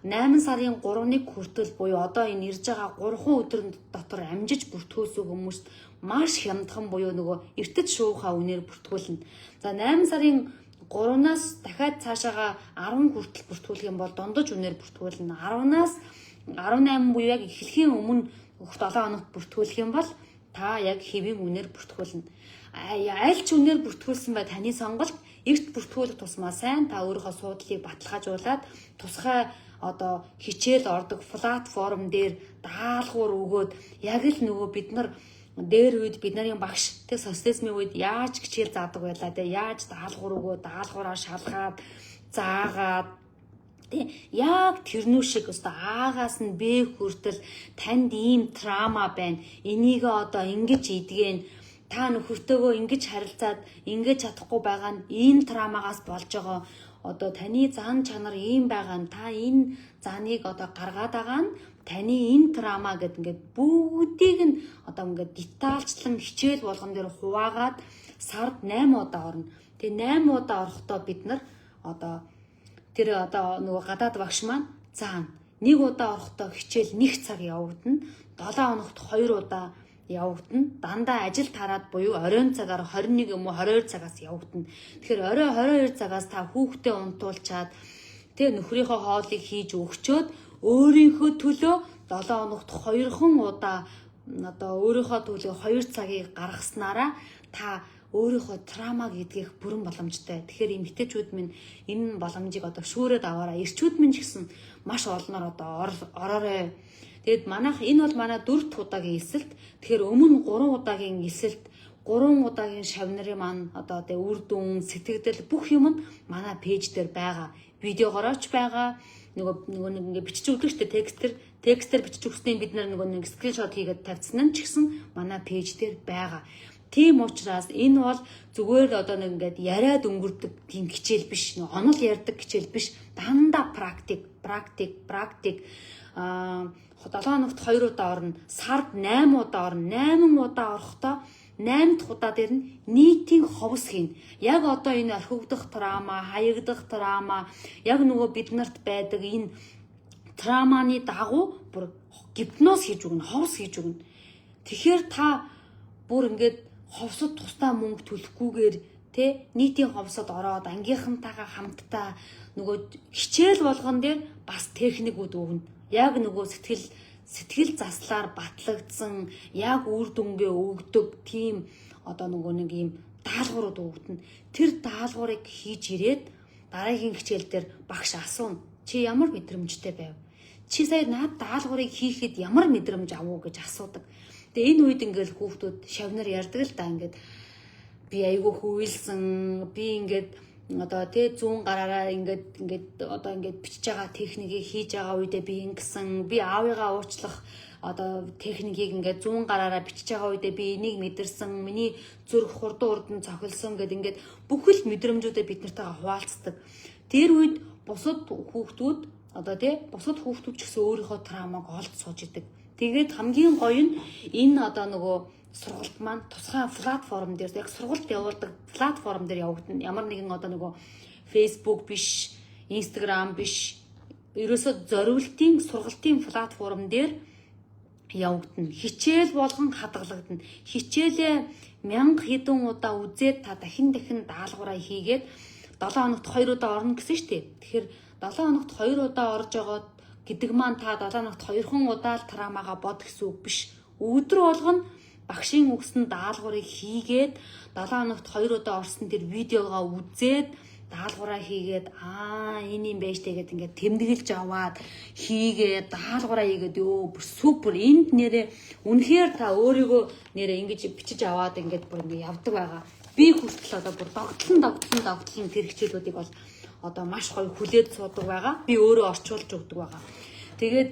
8 сарын 3-ыг хүртэл буюу одоо энэ ирж байгаа 3 өдөр дотор амжиж бүртгүүлсэн хүмүүст маш хямдхан буюу нөгөө эртэд шуухаа үнээр бүртгүүлнэ. За, 8 сарын 3-наас дахиад цаашаага 10 хүртэл бүртгүүлэх юм бол дундаж үнээр бүртгүүлнэ. 10-наас 18 буюу яг эхлэхийн өмнө 7 хоногт бүртгүүлэх юм бол та яг хэвийн үнээр бүртгүүлнэ. Аль ч үнээр бүртгүүлсэн бай, таны сонголт. Эрт бүртгүүлэх тусмаа сайн та өөрийнхөө суудлыг баталгаажуулаад тусгай одоо хичээл ордог платформ дээр даалгавар өгөөд, яг л нөгөө бид нар дээр үед бид нарын багш тэг социализмын үед яаж хичээл заадаг байлаа те, яаж даалгавар өгөө, даалгавраа шалгаад заагаад. Тэ, яг тэрнүү шиг өстой А-гаас нь Б хүртэл танд ийм trauma байна. Энийг одоо ингэж эдгэн, та нөхөртөөгөө ингэж харилцаад ингэж чадахгүй байгаа нь энэ trauma гаас болж байгаа. Одоо таны зан чанар ийм байгаа нь, та энэ заныг одоо гаргаад байгаа нь Таны энэ trauma гэдэг ингээд бүгдийг нь одоо ингээд детальчлан хичээл болгон дээр хуваагаад сард 8 удаа орно. Тэгээ 8 удаа орохдоо бид нар одоо тэр одоо нөгөө гадаад багш маань заана. Нэг удаа орохдоо хичээл 1 цаг явагдана. 7 хоногт 2 удаа явагдана. Дандаа ажил тараад буюу оройн цагаар 21 юм уу 22 цагаас явагдана. Тэгэхээр орой 22 цагаас та хүүхдээ унтуулчаад, тэг нөхрийнхөө хоолыг хийж өгчөөд, өөрийнхөө төлөө 7 хоногт 2хан удаа одоо өөрийнхөө төлөө 2 цагийг гаргаснараа та өөрийнхөө trauma гэдгийг бүрэн боломжтой. Тэгэхээр эмэгтэйчүүд минь, энэ боломжийг одоо шүүрээд аваарай. Эрчүүд минь ч гэсэн маш олноор одоо ороорой. Тэгэд манайх энэ бол манай дөрөв дэх удаагийн элсэлт. Тэгэхээр өмнө 3 удаагийн элсэлт, 3 удаагийн шавнырын маань одоо тэгээ үр дүн, сэтгэгдэл бүх юм нь манай page дээр байгаа. Видеогоороо ч байгаа. Нөгөө нэг ингээ бичиж өгдөг шүү дээ, текстээр бичиж өгснийг бид нөгөө нэг screenshot хийгээд тавьсан нь ч гэсэн манай page дээр байгаа. Тийм учраас энэ бол зүгээр л одоо нэг ингээд яриад өнгөрдөг тийм хичээл биш. Нэг онол ярьдаг хичээл биш. Дандаа практик, практик, практик. 7 хоногт 2 удаа орно. Сард 8 удаа орно. 8 удаа орохдоо 8 дахь удаа дээр нь нийтийн ховс хийнэ. Яг одоо энэ орхигдох trauma, хаягдах trauma, яг нөгөө бид нарт байдаг энэ trauma ны дагуу бүр гипноз хийж өгнө, ховс хийж өгнө. Тэгэхээр та бүр ингээд ховсод тусдаа мөнгө төлөхгүйгээр, тэ, нийтийн ховсод ороод ангийнхантайгаа хамтдаа нөгөө хичээл болгон дээр бас техникүүд өгнө. Яг нөгөө сэтгэл заслаар батлагдсан, яг үр дүнгээ өгдөг тийм одоо нөгөө нэг ийм даалгаврууд өгдөн. Тэр даалгаврыг хийж ирээд дараагийн хичээл дээр багш асууна. "Чи ямар мэдрэмжтэй байв? Чи сая наад даалгаврыг хийхэд ямар мэдрэмж авав?" гэж асуудаг. Тэгээ энэ үед ингээл хүүхдүүд шавнар ярьдаг л да, ингээд би айгүй хөвөлсөн, би ингээд одоо тий зүүн гараараа ингээд одоо ингээд бичиж байгаа техникийг хийж байгаа үедээ би ингэсэн, би аавыгаа уучлах одоо техникийг ингээд зүүн гараараа бичиж байгаа үедээ би энийг мэдэрсэн, миний зүрх хурдан хурдан цохилсон гэд ингээд бүхэл мэдрэмжүүдээ бид нартайгаа хуваалцдаг. Тэр үед бусад хүүхдүүд одоо тий бусад хүүхдүүд ч гэсэн өөрийнхөө trauma г олж сууж идэг. Тэгээд хамгийн гоё нь энэ одоо нөгөө сургалт маань тусгай платформ дээр, яг сургалт явуулдаг платформ дээр явагдана. Ямар нэгэн одоо нөгөө Facebook биш, Instagram биш, ерөөсөө зориултын сургалтын платформ дээр явагдана. Хичээл болгон хадгалагдана. Хичээлээ мянга хэдэн удаа үзээд та дахин дахин даалгавраа хийгээд 7 хоногт 2 удаа орно гэсэн шүү дээ. Тэгэхээр 7 хоногт 2 удаа орж байгаа гэдэг маань та 7 хоногт 2хан удаа л trauma гаа бод гэсэн үг биш. Өдөр болгоно багшийн өгсөн даалгаврыг хийгээд, 7 хоногт 2 удаа орсон тэр видеогоо үзээд, даалгавраа хийгээд, аа, энэ юм байж тэгээд ингээд тэмдэглэж аваад хийгээд, даалгавраа хийгээд, ёо, бүр супер. Энд нэрээ үнэхээр та өөрийгөө нэрээ ингэж бичиж аваад ингээд бүр ингээд явдаг байгаа. Би хүртэл одоо бүр догтлон догтлон догтлон тэр хичээлүүдийг бол одоо маш гоё хүлээд суудаг байгаа. Би өөрөө орчуулж өгдөг байгаа. Тэгээд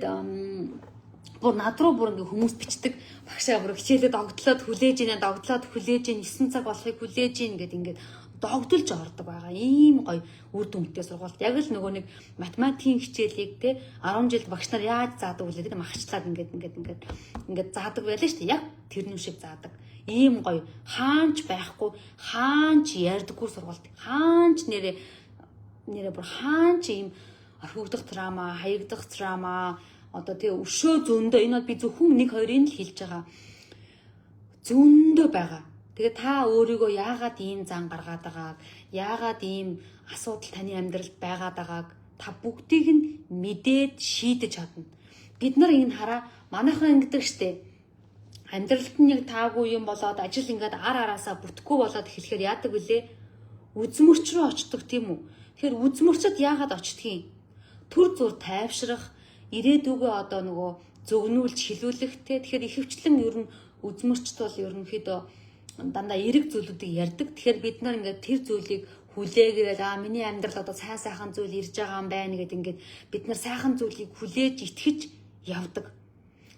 бүр над руу бүр ингээ хүмүүс бичдэг. "Багшаа, бүр хичээлээ догтлоод хүлээж ийнэ, догтлоод хүлээж ийн, 9 цаг болохыг хүлээж ийн" гэд ингээд догдолж ордог байгаа. Ийм гоё үр дүнтэй сургалт. Яг л нөгөө нэг математикийн хичээлийг те 10 жилд багш нар яаж заадаг вүлээ, те, махчлаад ингээд ингээд ингээд ингээд заадаг байлаа шүү дээ. Яг тэрнүү шиг заадаг. Ийм гоё хаанч байхгүй, хаанч ярьдаггүй сургалт. Хаанч нэрээ нэрээ бүр хаанч ийм орхигдох trauma, хаягдах trauma одоо тий өшөө зөндөө, энэ бол би зөвхөн нэг хоёрыг л хэлж байгаа. Зөндөө байгаа. Тэгээ та өөрийгөө яагаад ийм зан гаргаад байгааг, яагаад ийм асуудал таны амьдралд байгаад байгааг та бүгдийг нь мэдээд шийдэж чадна. Бид нар энэ хараа, манайхан ингэдэг штэ. Амьдралд нь яг таагүй юм болоод, ажил ингээд ар араасаа бүтэхгүй болоод эхлэхээр яадаг вүлээ? Үзмөрч рүү очдог, тийм үү? Тэгэхээр үзмөрчд яагаад очдгийг? Түр зуур тайвшрах, ирээдүгөө одоо нөгөө зөгнүүлж хилүүлэх те. Тэгэхээр ихэвчлэн ер нь үзмөрчд бол ерөнхийдөө дандаа эерэг зүйлүүдийг ярьдаг. Тэгэхээр бид нар ингээд тэр зүйлийг хүлээгээл, аа, миний амьдрал одоо сайн сайхан зүйл ирж байгаа юм байна гэд ингээд бид нар сайхан зүйлийг хүлээж итгэж явдаг.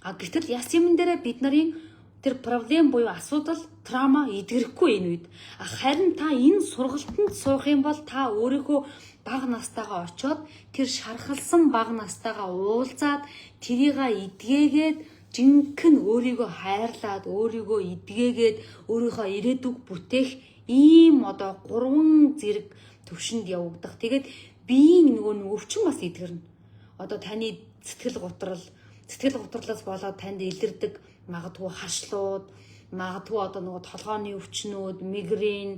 А гэтэл яс юм дээрээ бид нарын Тэр problem буюу асуудал, trauma эдгэрэхгүй энэ үед. Харин та энэ сургалтанд суух юм бол та өөрийнхөө бага настайгаа очиод, тэр шархалсан бага настайгаа уулзаад, тэрийг эдгээгээд, жинхэнэ өөрийгөө хайрлаад, өөрийгөө эдгээгээд, өөрийнхөө ирээдүг бүтээх ийм одоо гурван зэрэг төвшөнд явагдах. Тэгээд биеийн нөгөө нэг өвчин бас эдгэрнэ. Одоо таны сэтгэл гутрал, сэтгэл гутралаас болоод танд илэрдэг магадгүй харшлууд, магадгүй одоо нөгөө толгойн өвчнүүд, мигрен,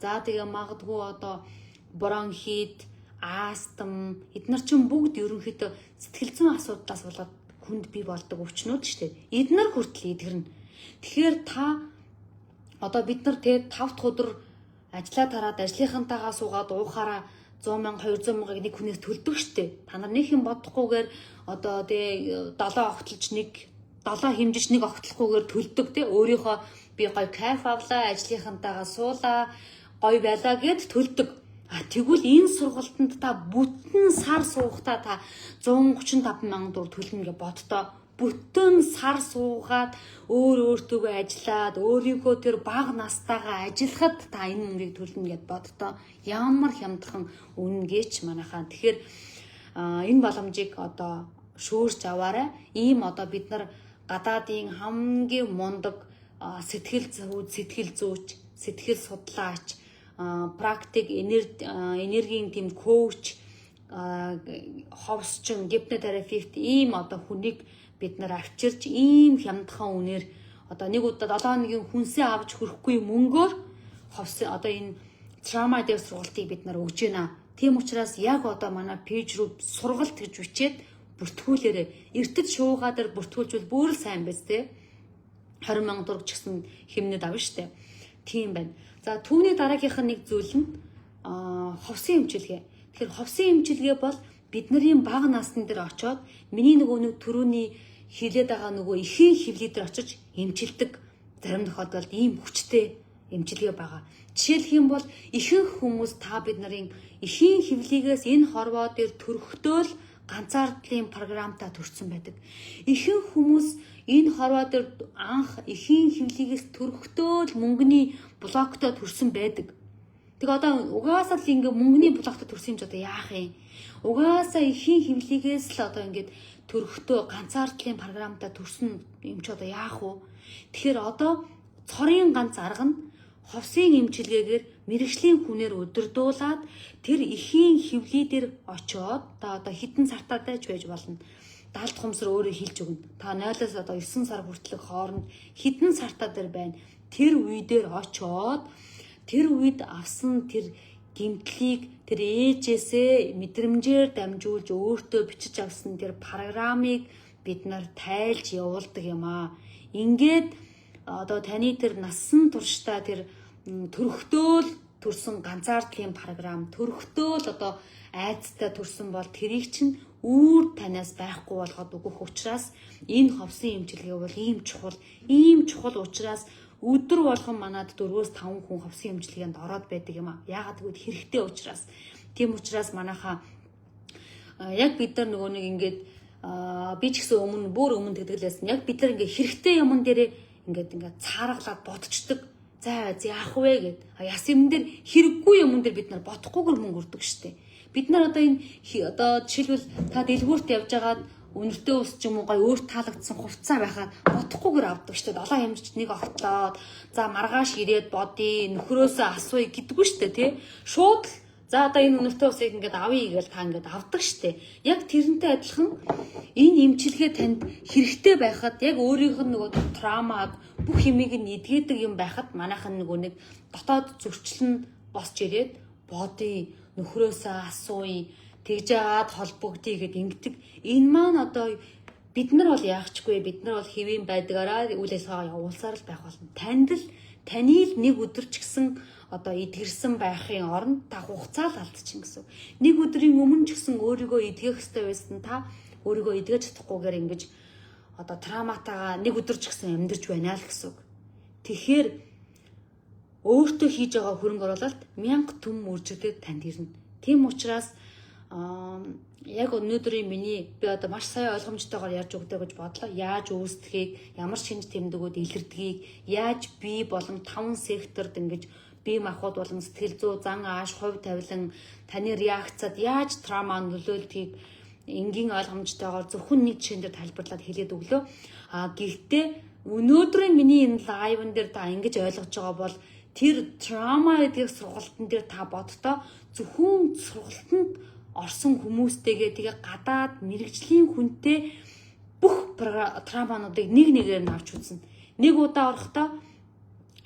за тэгээ магадгүй одоо бронхит, астм, эднэр чинь бүгд ерөнхийдөө сэтгэл зүйн асуудлаас болоод хүнд бий болдог өвчнүүд шүү дээ. Эднэр хүртэл эдгэрнэ. Тэгэхээр та одоо бид нар те 5 дахь өдөр ажлаа тараад, ажлынхантайгаа суугаад уухаараа 100 мянга, 200 мянгаыг нэг хүнээс төлдөг штэ. Та нар нэг юм бодохгүйгээр одоо тэ 7 огтлж, нэг 7 хэмжиж, нэг огтлохгүйгээр төлдөг те. Өөрийнхөө би гоё кайф авлаа, ажлынхантайгаа суулаа, гоё байлаа гэд төлдөг. А тэгвэл энэ сургалтанд та бүтэн сар суухдаа та 135 мянган төгрөг төлнө гэж боддоо. Бүтэн сар суугаад, өөр өөртөөгөө ажиллаад, өөрийнхөө тэр бага настайгаа ажиллахад та энэ мөнгийг төлнө гэд боддоо. Ямар хямдхан үнэ гээч манайхаа. Тэгэхээр энэ боломжийг одоо шүүрч аваарай. Ийм одоо бид нар гадаадын хамгийн мундаг сэтгэл зүйч, сэтгэл зүйч, сэтгэл судлаач, практик, энергийн тийм coach, ховсчин, гипнотерапевт ийм одоо хүнийг бид нар авчирч, ийм хямдхан үнээр, одоо нэг удаа 7 хоногийн хүнсээ авч хүрэхгүй мөнгөөр ховс одоо энэ trauma дээр сургалтыг бид нар өгж байна. Тийм учраас яг одоо манай page рүү сургалт гэж бичээд бүртгүүлээрэй. Эртэд шуугаа дээр бүртгүүлжвэл бүр л сайн биз дээ. 20 сая төгрөг ч гэсэн хэмнэд авна штэ. Тийм байна. За, түүний дараагийнх нь нэг зүйл нь ховсын эмчилгээ. Тэгэхээр ховсын эмчилгээ бол бидний бага насны дээр очиод, миний нөгөө нэг түрүүний хилээд байгаа нөгөө эхийн хөвлий дээр очиж эмчилдэг, зарим тохиолдолд ийм хүчтэй эмчилгээ байгаа. Жишээлх юм бол ихэнх хүмүүс та бид нарын эхийн хөвлийгээс энэ хорвоо дээр төрөхдөө л ганцаардлын програмтай төрсэн байдаг. Ихэнх хүмүүс энэ хорвоо дээр анх эхийн хөвлийгээс төрөхдөө л мөнгөний block той төрсэн байдаг. Тэг одоо угаасаа л ингээ мөнгөний block той төрсэн юм ч одоо яах юм? Угаасаа эхийн хөвлийгээс л одоо ингээд төрөхдөө ганцаардлын програмтай төрсөн юм ч одоо яах вэ? Тэгэхээр одоо цорын ганц арга нь ховсын эмчилгээгээр мэргэжлийн хүнээр удирдуулаад, тэр эхийн хөвлий дээр очиод, та одоо хэдэн сартаа дайж байж болно. Далд хумсар өөрөө хэлж өгнө. Та 0-оос одоо 9 сар хүртэлх хооронд хэдэн сартаа дээр байна. Тэр үе дээр очиод, тэр үед авсан тэр гэмтлийг, тэр ээжээсээ мэдрэмжээр дамжуулж өөртөө бичиж авсан тэр програмыг бид нар тайлж явуулдаг юм аа. Ингээд одоо таны тэр насан туршдаа тэр төрөхдөө л төрсэн ганцаардлын програм, төрөхдөө л одоо айдастай төрсэн бол тэрийг чинь үүр танаас байхгүй болгоод өгөх учраас энэ ховсын эмчилгээ бол ийм чухал, ийм чухал учраас өдөр болгон манад 4-5 хүн ховсын эмчилгээнд ороод байдаг юм а. Яагаад гэвэл хэрэгтэй учраас. Тийм учраас манайхаа яг бид нар нөгөө нэг ингээд би ч гэсэн өмнө, бүр өмнө тэгдэг л байсан. Яг бид нар ингээд хэрэгтэй юмн дээрээ ингээд цааргалаад бодчихдог. За, яах вэ гэд. Яс юм дээр, хэрэггүй юмн дээр бид нар бодохгүйгээр мөнгө өрдөг штэ. Бид нар одоо энэ одоо жишээлбэл та дэлгүүрт явж байгаад үнэртэй ус ч юм уу, гой өөр таалагдсан хувцас байхад бодохгүйгээр авдаг штэ. Долоо хэмжиж, нэг огтлоод, за маргааш ирээд бодъё, нөхрөөсөө асууя гэдэггүй штэ, тий. Шууд л за одоо энэ үнэртэй усыг ингээд авъя гэж та ингээд авдаг штэ. Яг тэрнтэй адилхан энэ эмчилгээ танд хэрэгтэй байхад, яг өөрийнх нь нөгөө trauma г, бүх юмыг нь эдгээдэг юм байхад манайхан нөгөө нэг дотоод зөрчил нь босч ирээд бодъё, нөхрөөсөө асууя, тэгж жагаад холбогдъё гэд ингэдэг. Энэ маань одоо бид нар бол яахчгүй, бид нар бол хэвийн байдгаараа үйл ажиллагаа явуулсаар л байх болно. Танд л, таны л нэг өдөр ч гэсэн одоо эдгэрсэн байхын оронд та хугацаа л алдчихна гэсэн. Нэг өдрийн өмнө ч гэсэн өөрийгөө эдгэх ёстой байсан, та өөрийгөө эдгэж чадахгүйгээр ингэж одоо trauma тайгаа нэг өдөр ч гэсэн амьдарч байна л гэсэн үг. Тэгэхээр өөртөө хийж байгаа хөрөнгө оруулалт мянга түм үржигдээд танд ирнэ. Тийм учраас Яг өнөөдрийн миний би одоо маш сайн ойлгомжтойгоор ярьж өгдөө гэж бодлоо. Яаж үүсдэхийг, ямар шинж тэмдгүүд илэрдгийг, яаж бие болон таван секторд ингэж бие махбод болон сэтгэл зүй, зан ааш, хувь тавилан, таны реакцад яаж trauma нөлөөлдгийг энгийн ойлгомжтойгоор зөвхөн нэг жишээн дээр тайлбарлаад хэлээд өглөө. А гэхдээ өнөөдрийн миний энэ live-н дээр та ингэж ойлгож байгаа бол тэр trauma гэдгийг сургалтын дээр та боддоо зөвхөн сургалтанд орсон хүмүүстэйгээ, тэгээ гадаад мэргэжлийн хүнтэй бүх trauma нуудыг нэг нэгээр нь авч үзнэ. Нэг удаа орохдоо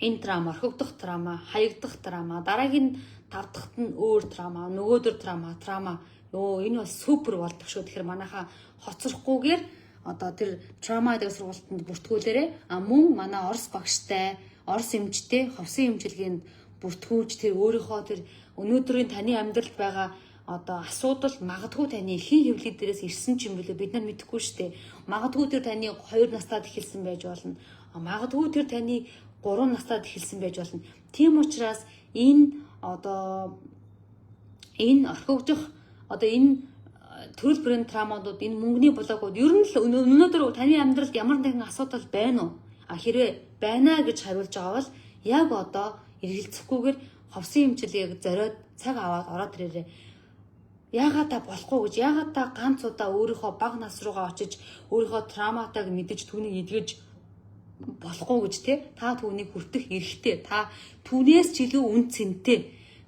энэ trauma, орхигдох trauma, хаягдах trauma, дараагийн тав дахьт нь өөр trauma, нөгөөдөр trauma. Өө, энэ бол супер болдог шүү. Тэгэхээр манайхаа хоцрохгүйгээр одоо тэр trauma гэдэг сургалтанд бүртгүүлээрэй. А мөн манай Орос багштай, Орос эмчтэй ховсын эмчилгээнд бүртгүүлж, тэр өөрийнхөө тэр өнөөдрийн таны амьдралд байгаа одоо асуудал магадгүй таны эхийн хэвлэл дээрээс ирсэн ч юм бэлээ, бид нар мэдэхгүй шүү дээ. Магадгүй тэр таны 2 настаад эхэлсэн байж болно. Магадгүй тэр таны 3 настаад эхэлсэн байж болно. Тийм учраас энэ одоо энэ орхигдох, одоо энэ төрөл бүрийн trauma нууд, энэ мөнгөний блокууд, ер нь л өнөөдөр таны амьдралд ямар нэгэн асуудал байна уу? А хэрвээ байна гэж хариулж байгаа бол яг одоо эргэлзэхгүйгээр ховсын эмчилгээг зориод цаг аваад ороод ирээрэй. Яагаад та болохгүй гэж, яагаад та ганц удаа өөрийнхөө бага нас руугаа очиж, өөрийнхөө trauma тайг мэдэж, түүнийг эдгэж болохгүй гэж, те? Та түүнийг хүртэх эрхтэй. Та түүнээс ч илүү үнэ цэнтэй.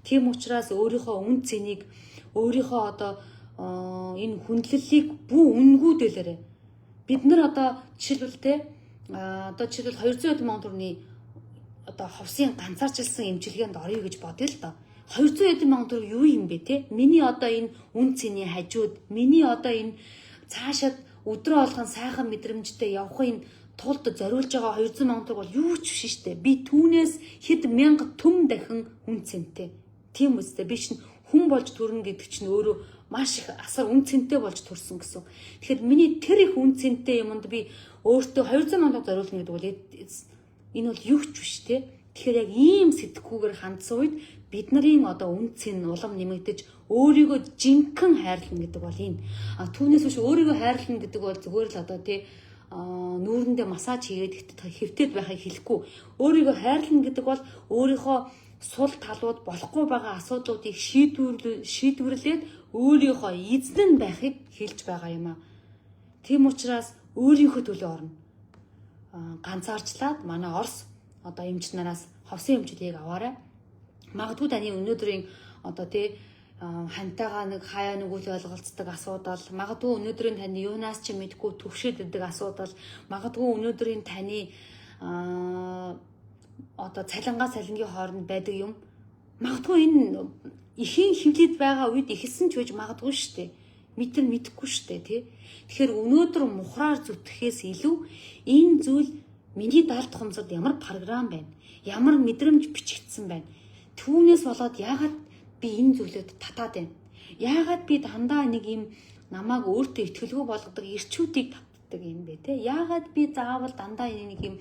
Тийм учраас өөрийнхөө үнэ цэнийг, өөрийнхөө одоо энэ хүндлэлийг бүү үнэгүй дээлээрэй. Бид нар одоо жишээлбэл, те, одоо жишээлбэл 200 мянган төгрөгийн одоо ховсын ганцаарчилсан эмчилгээнд оръё гэж бодъё л доо. 200 хэдэн мянган төгрөг юу юм бэ, те? Миний одоо энэ үнэ цэний хажууд, миний одоо энэ цаашаад өдрөө болгон сайхан мэдрэмжтэй явахын тулд зориулж байгаа 200 мянган төгрөг бол юу ч биш шүү дээ. Би түүнээс хэд мянга түм дахин үнэ цэнтэй. Тийм үстэй, би чинь хүн болж төрнө гэдэг чинь өөрөө маш их асар үнэ цэнтэй болж төрсөн гэсэн. Тэгэхээр миний тэр их үнэ цэнтэй юмд би өөртөө 200 мянган зориулна гэдэг бол энэ бол юу ч биш, те. Тэгэхээр яг ийм сэтгхүүгээр хандсан үед бид нарын одоо үнэ цэн улам нэмэгдэж, өөрийгөө жинхэнэ хайрлана гэдэг бол энэ. А түүнээс биш өөрийгөө хайрлана гэдэг бол зүгээр л одоо тий нүүрэндээ массаж хийгээд хэвтээд байхыг хэлэхгүй. Өөрийгөө хайрлана гэдэг бол өөрийнхөө сул талууд, болохгүй байгаа асуудлуудыг шийдвэрлээд өөрийнхөө эзэн нь байхыг хэлж байгаа юм а. Тийм учраас өөрийнхөө төлөө орно. Ганцаарчлаад манай Орос одоо эмч нараас ховсын эмчилгээг аваарай. Магадгүй таны өнөөдрийн одоо тий хантайгаа нэг хаяа нэг үл ойлголцдог асуудал, магадгүй өнөөдрийн таны юунаас ч мэдэхгүй түгшээд идэг асуудал, магадгүй өнөөдрийн таны одоо цалингаа цалингийн хооронд байдаг юм. Магадгүй энэ эхийн хэвлэлд байгаа үед эхэлсэн ч байж магадгүй шүү дээ. Мэдэр мэдэхгүй шүү дээ, тий. Тэгэхээр өнөөдөр мухраар зүтгэхээс илүү энэ зүйл миний далд хумсад ямар програм байна? Ямар мэдрэмж бичигдсэн байна? Түүнээс болоод яагаад би энэ зүйлүүд татаад байна? Яагаад би дандаа нэг юм намайг өөртөө итгэлгүй болгодог эрчүүдийг татдаг юм бэ, те? Яагаад би заавал дандаа нэг юм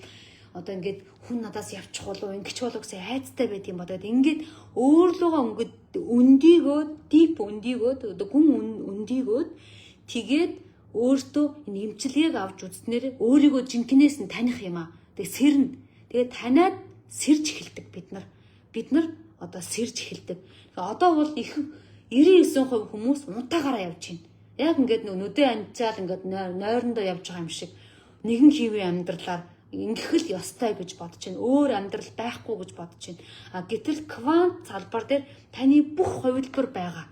одоо ингээд хүн надаас явчих болов, ингэч болов гэсэн айдастай байд юм бодоод, ингээд өөрлөгөө өнгөд өндийгөөд, deep өндийгөөд, одоо гүн өндийгөөд, тэгээд өөртөө энэ эмчилгээг авч үзснээр өөрийгөө жинкнээс нь таних юм аа. Тэгээ сэрнэ. Тэгээ таниад сэрж эхэлдэг бид нар. Бид нар одоо сэрж эхэлдэг. Тэгээ одоо бол их 99% хүмүүс унтаагаараа явж байна. Яг ингээд нөө нүдэ анчаал ингээд нойрондоо явж байгаа юм шиг нэгэн хэвийн амьдралаар ингэх л ёстой гэж бодож байна. Өөр амьдрал байхгүй гэж бодож байна. А гэтэл квант салбар дээр таны бүх хувилбар байгаа.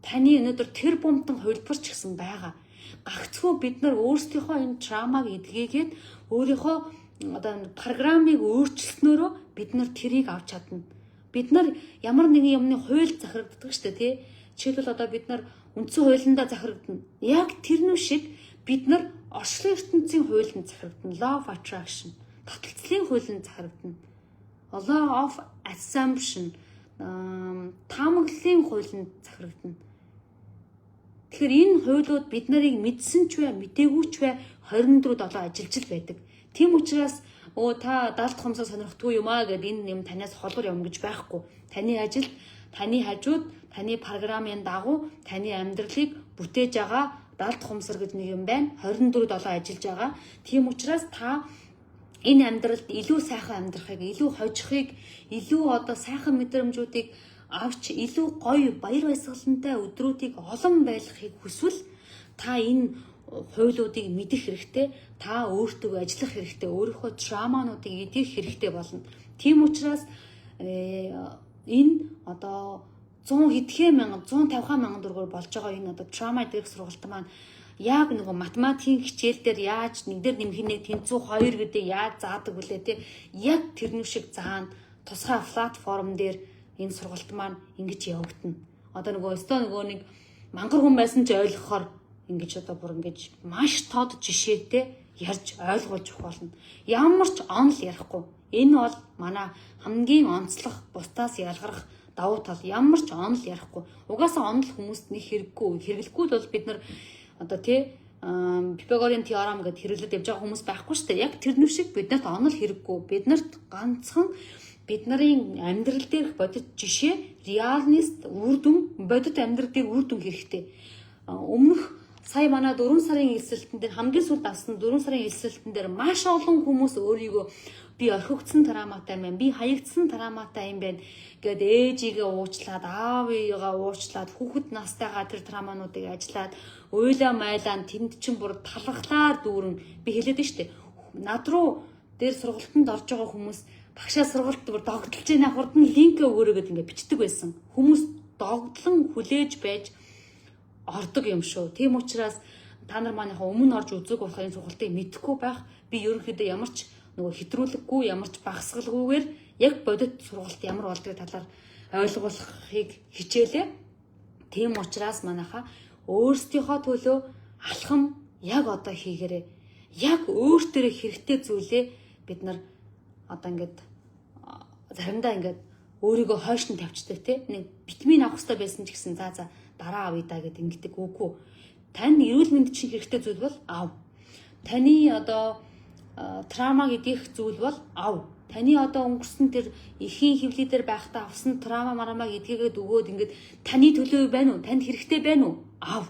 Таны өнөөдөр тэр бумтан хувилбар ч гэсэн байгаа. Гагцхүү бид нар өөрсдийнхөө энэ trauma г эдгээгээд, өөрийнхөө одоо программыг өөрчилснөөрөө бид нар тэрийг авч чадна. Бид нар ямар нэгэн юмны хууль захирагддаг шүү дээ, тий. Жишээлбэл, одоо бид нар үндсэн хуулиндаа захирагдана. Яг тэрнүү шиг бид нар орчлон ертөнцийн хуулинд захирагдана. Law of attraction, таталцлын хуулинд захирагдана. Law of assumption, таамаглалын хуулинд захирагдана. Тэгэхээр энэ хуулиуд бид нарыг мэдсэн ч бай, мдээгүй ч бай 24/7 ажиллаж л байдаг. Тийм учраас өө, та далд хумсаа сонирхдаггүй юм аа гэд энэ юм танаас холгор юм гэж байхгүй. Таны ажилд, таны хажууд, Таны програмын дагуу таны амьдралыг бүтээж байгаа далд хумсар гэж нэг юм байна. 24/7 ажиллаж байгаа. Тийм учраас та энэ амьдралд илүү сайхан амьдрахыг, илүү хожихыг, илүү одоо сайхан мэдрэмжүүдийг авч, илүү гоё баяр баясгалантай өдрүүдийг олон байлгахыг хүсвэл та энэ хуулиудыг мэдэх хэрэгтэй, та өөртөө ажиллах хэрэгтэй, өөрийнхөө trauma нуудыг эдгэх хэрэгтэй болно. Тийм учраас энэ одоо 100 хэдхэн мянган, 150 мянган төгрөгөөр болж байгаа энэ одоо trauma эдгэх сургалт маань яг нөгөө математикийн хичээл дээр яаж нэг дээр нэмэх нэг тэнцүү 2 гэдэг яаж заадаг вүлээ те, яг тэрнүү шиг заана. Тусгай платформ дээр энэ сургалт маань ингэж явагдана. Одоо нөгөө өстөө нөгөө нэг мангар хүн байсан ч ойлгохоор ингэж одоо бүр ингэж маш тод жишээтэй ярьж ойлгуулж өгөх болно. Ямар ч онол ярихгүй. Энэ бол манай хамгийн онцлог, бусдаас ялгарх давуу тал, ямар ч онол ярихгүй. Угаасаа онол хүмүүст нэг хэрэггүй. Хэрэглэхгүй бол бид нар одоо тий Пифагорын теорем гэдээ хэрэглээд явж байгаа хүмүүс байхгүй шүү дээ. Яг тэрнүү шиг бид нарт онол хэрэггүй. Бид нарт ганцхан бид нарын амьдрал дээрх бодит жишээ, realness, үр дүн, бодит амьдрал дээр үр дүн хэрэгтэй. Өмнөх сая манай 4 сарын элсэлтэн дээр, хамгийн сүүлд авсан 4 сарын элсэлтэн дээр маш олон хүмүүс өөрийгөө би орхигдсон trauma тай юм байна, би хаягдсан trauma тай юм байна гэд ээжигээ уучлаад, аавыгаа уучлаад, хүүхэд настайгаа тэр trauma нуудыг ажиллаад, уйлаа майлаа тэнд чинь бүр талхлаар дүүрэн. Би хэлээд нь штэ. Над руу дээр сургалтанд орж байгаа хүмүүс "Багшаа, сургалт бүр догдолж байна, хурдан link ээ өгөөрэй" гэд ингээд бичдэг байсан. Хүмүүс догдлон хүлээж байж ордог юм шүү. Тийм учраас та нар маань өмнө орж үзег болохоор энэ сургалтыг мэдэхгүй байх. Би ерөнхийдөө ямар ч нөгөө хэтрүүлэггүй, ямар ч багасгалгүйгээр яг бодит сургалт ямар болдгийг талаар ойлгуулахыг хичээлээ. Тийм учраас манайха өөрсдийнхөө төлөө алхам яг одоо хийгээрэй. Яг өөртөө хэрэгтэй зүйлээ бид нар одоо ингээд заримдаа ингээд өөрийгөө хойш нь тавьчдаг те, нэг витамин авах хэрэгтэй байсан ч гэсэн за за, дараа авъя да гэд ингэдэг. Үгүй, тань эрүүл мэнд чинь хэрэгтэй зүйл бол ав, таны одоо trauma гэдгийх зүйл бол ав, таны одоо өнгөрсөн тэр эхийн хэвлий дээр байхдаа авсан trauma марамаа гэдгээгээд өгөөд ингээд таны төлөө байна уу, танд хэрэгтэй байна уу, ав.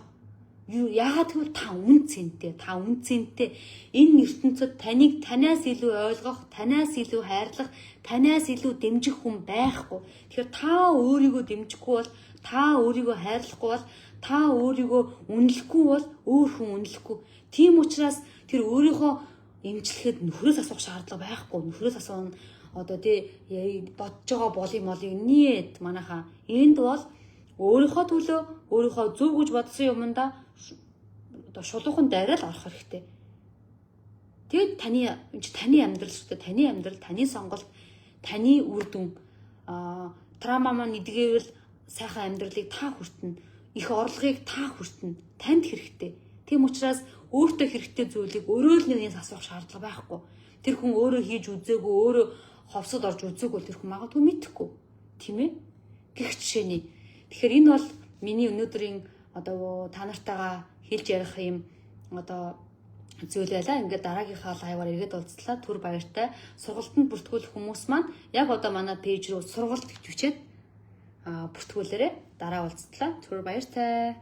Юу, яагаад гэвэл та үнэ цэнтэй, та үнэ цэнтэй. Энэ ертөнцид таныг танаас илүү ойлгох, танаас илүү хайрлах, танаас илүү дэмжих хүн байхгүй. Тэгэхээр та өөрийгөө дэмжихгүй бол, та өөрийгөө хайрлахгүй бол, та өөрийгөө үнэлэхгүй бол өөр хүн үнэлэхгүй. Тийм учраас тэр өөрийнхөө эмчлэхэд нөхрөөс асуух шаардлага байхгүй. Нөхрөөс асууна одоо тий бодож байгаа болыг молыг нет. Манайхаа энд бол өөрийнхөө төлөө, өөрийнхөө зөв гэж бодсон юмдаа одоо шулуухан дайрал орох хэрэгтэй. Тэгээд таны энэ таны амьдрал шүү дээ. Таны амьдрал, таны сонголт, таны үр дүн. Trauma маань эдгээвэл сайхан амьдралыг та хүртэнэ. Их орлогыг та хүртэнэ. Танд хэрэгтэй. Тийм учраас өөртөө хэрэгтэй зүйлийг өөрөө л нэгнээс асуух шаардлага байхгүй. Тэр хүн өөрөө хийж үзээгүй, өөрөө ховсод орж үзээгүй, тэр хүн магадгүй мэдэхгүй. Тийм ээ? Гэх жишээний. Тэгэхээр энэ бол миний өнөөдрийн одоо та нартайгаа хэлж ярих юм одоо зүйл байлаа. Ингээд дараагийнхаа live аар эргээд уулзлаа. Түр баяртай. Сургалтанд бүртгүүлэх хүмүүс маань яг одоо манай page рүү "сургалт" гэж бичээд бүртгүүлээрэй. Дараа уулзлаа. Түр баяртай.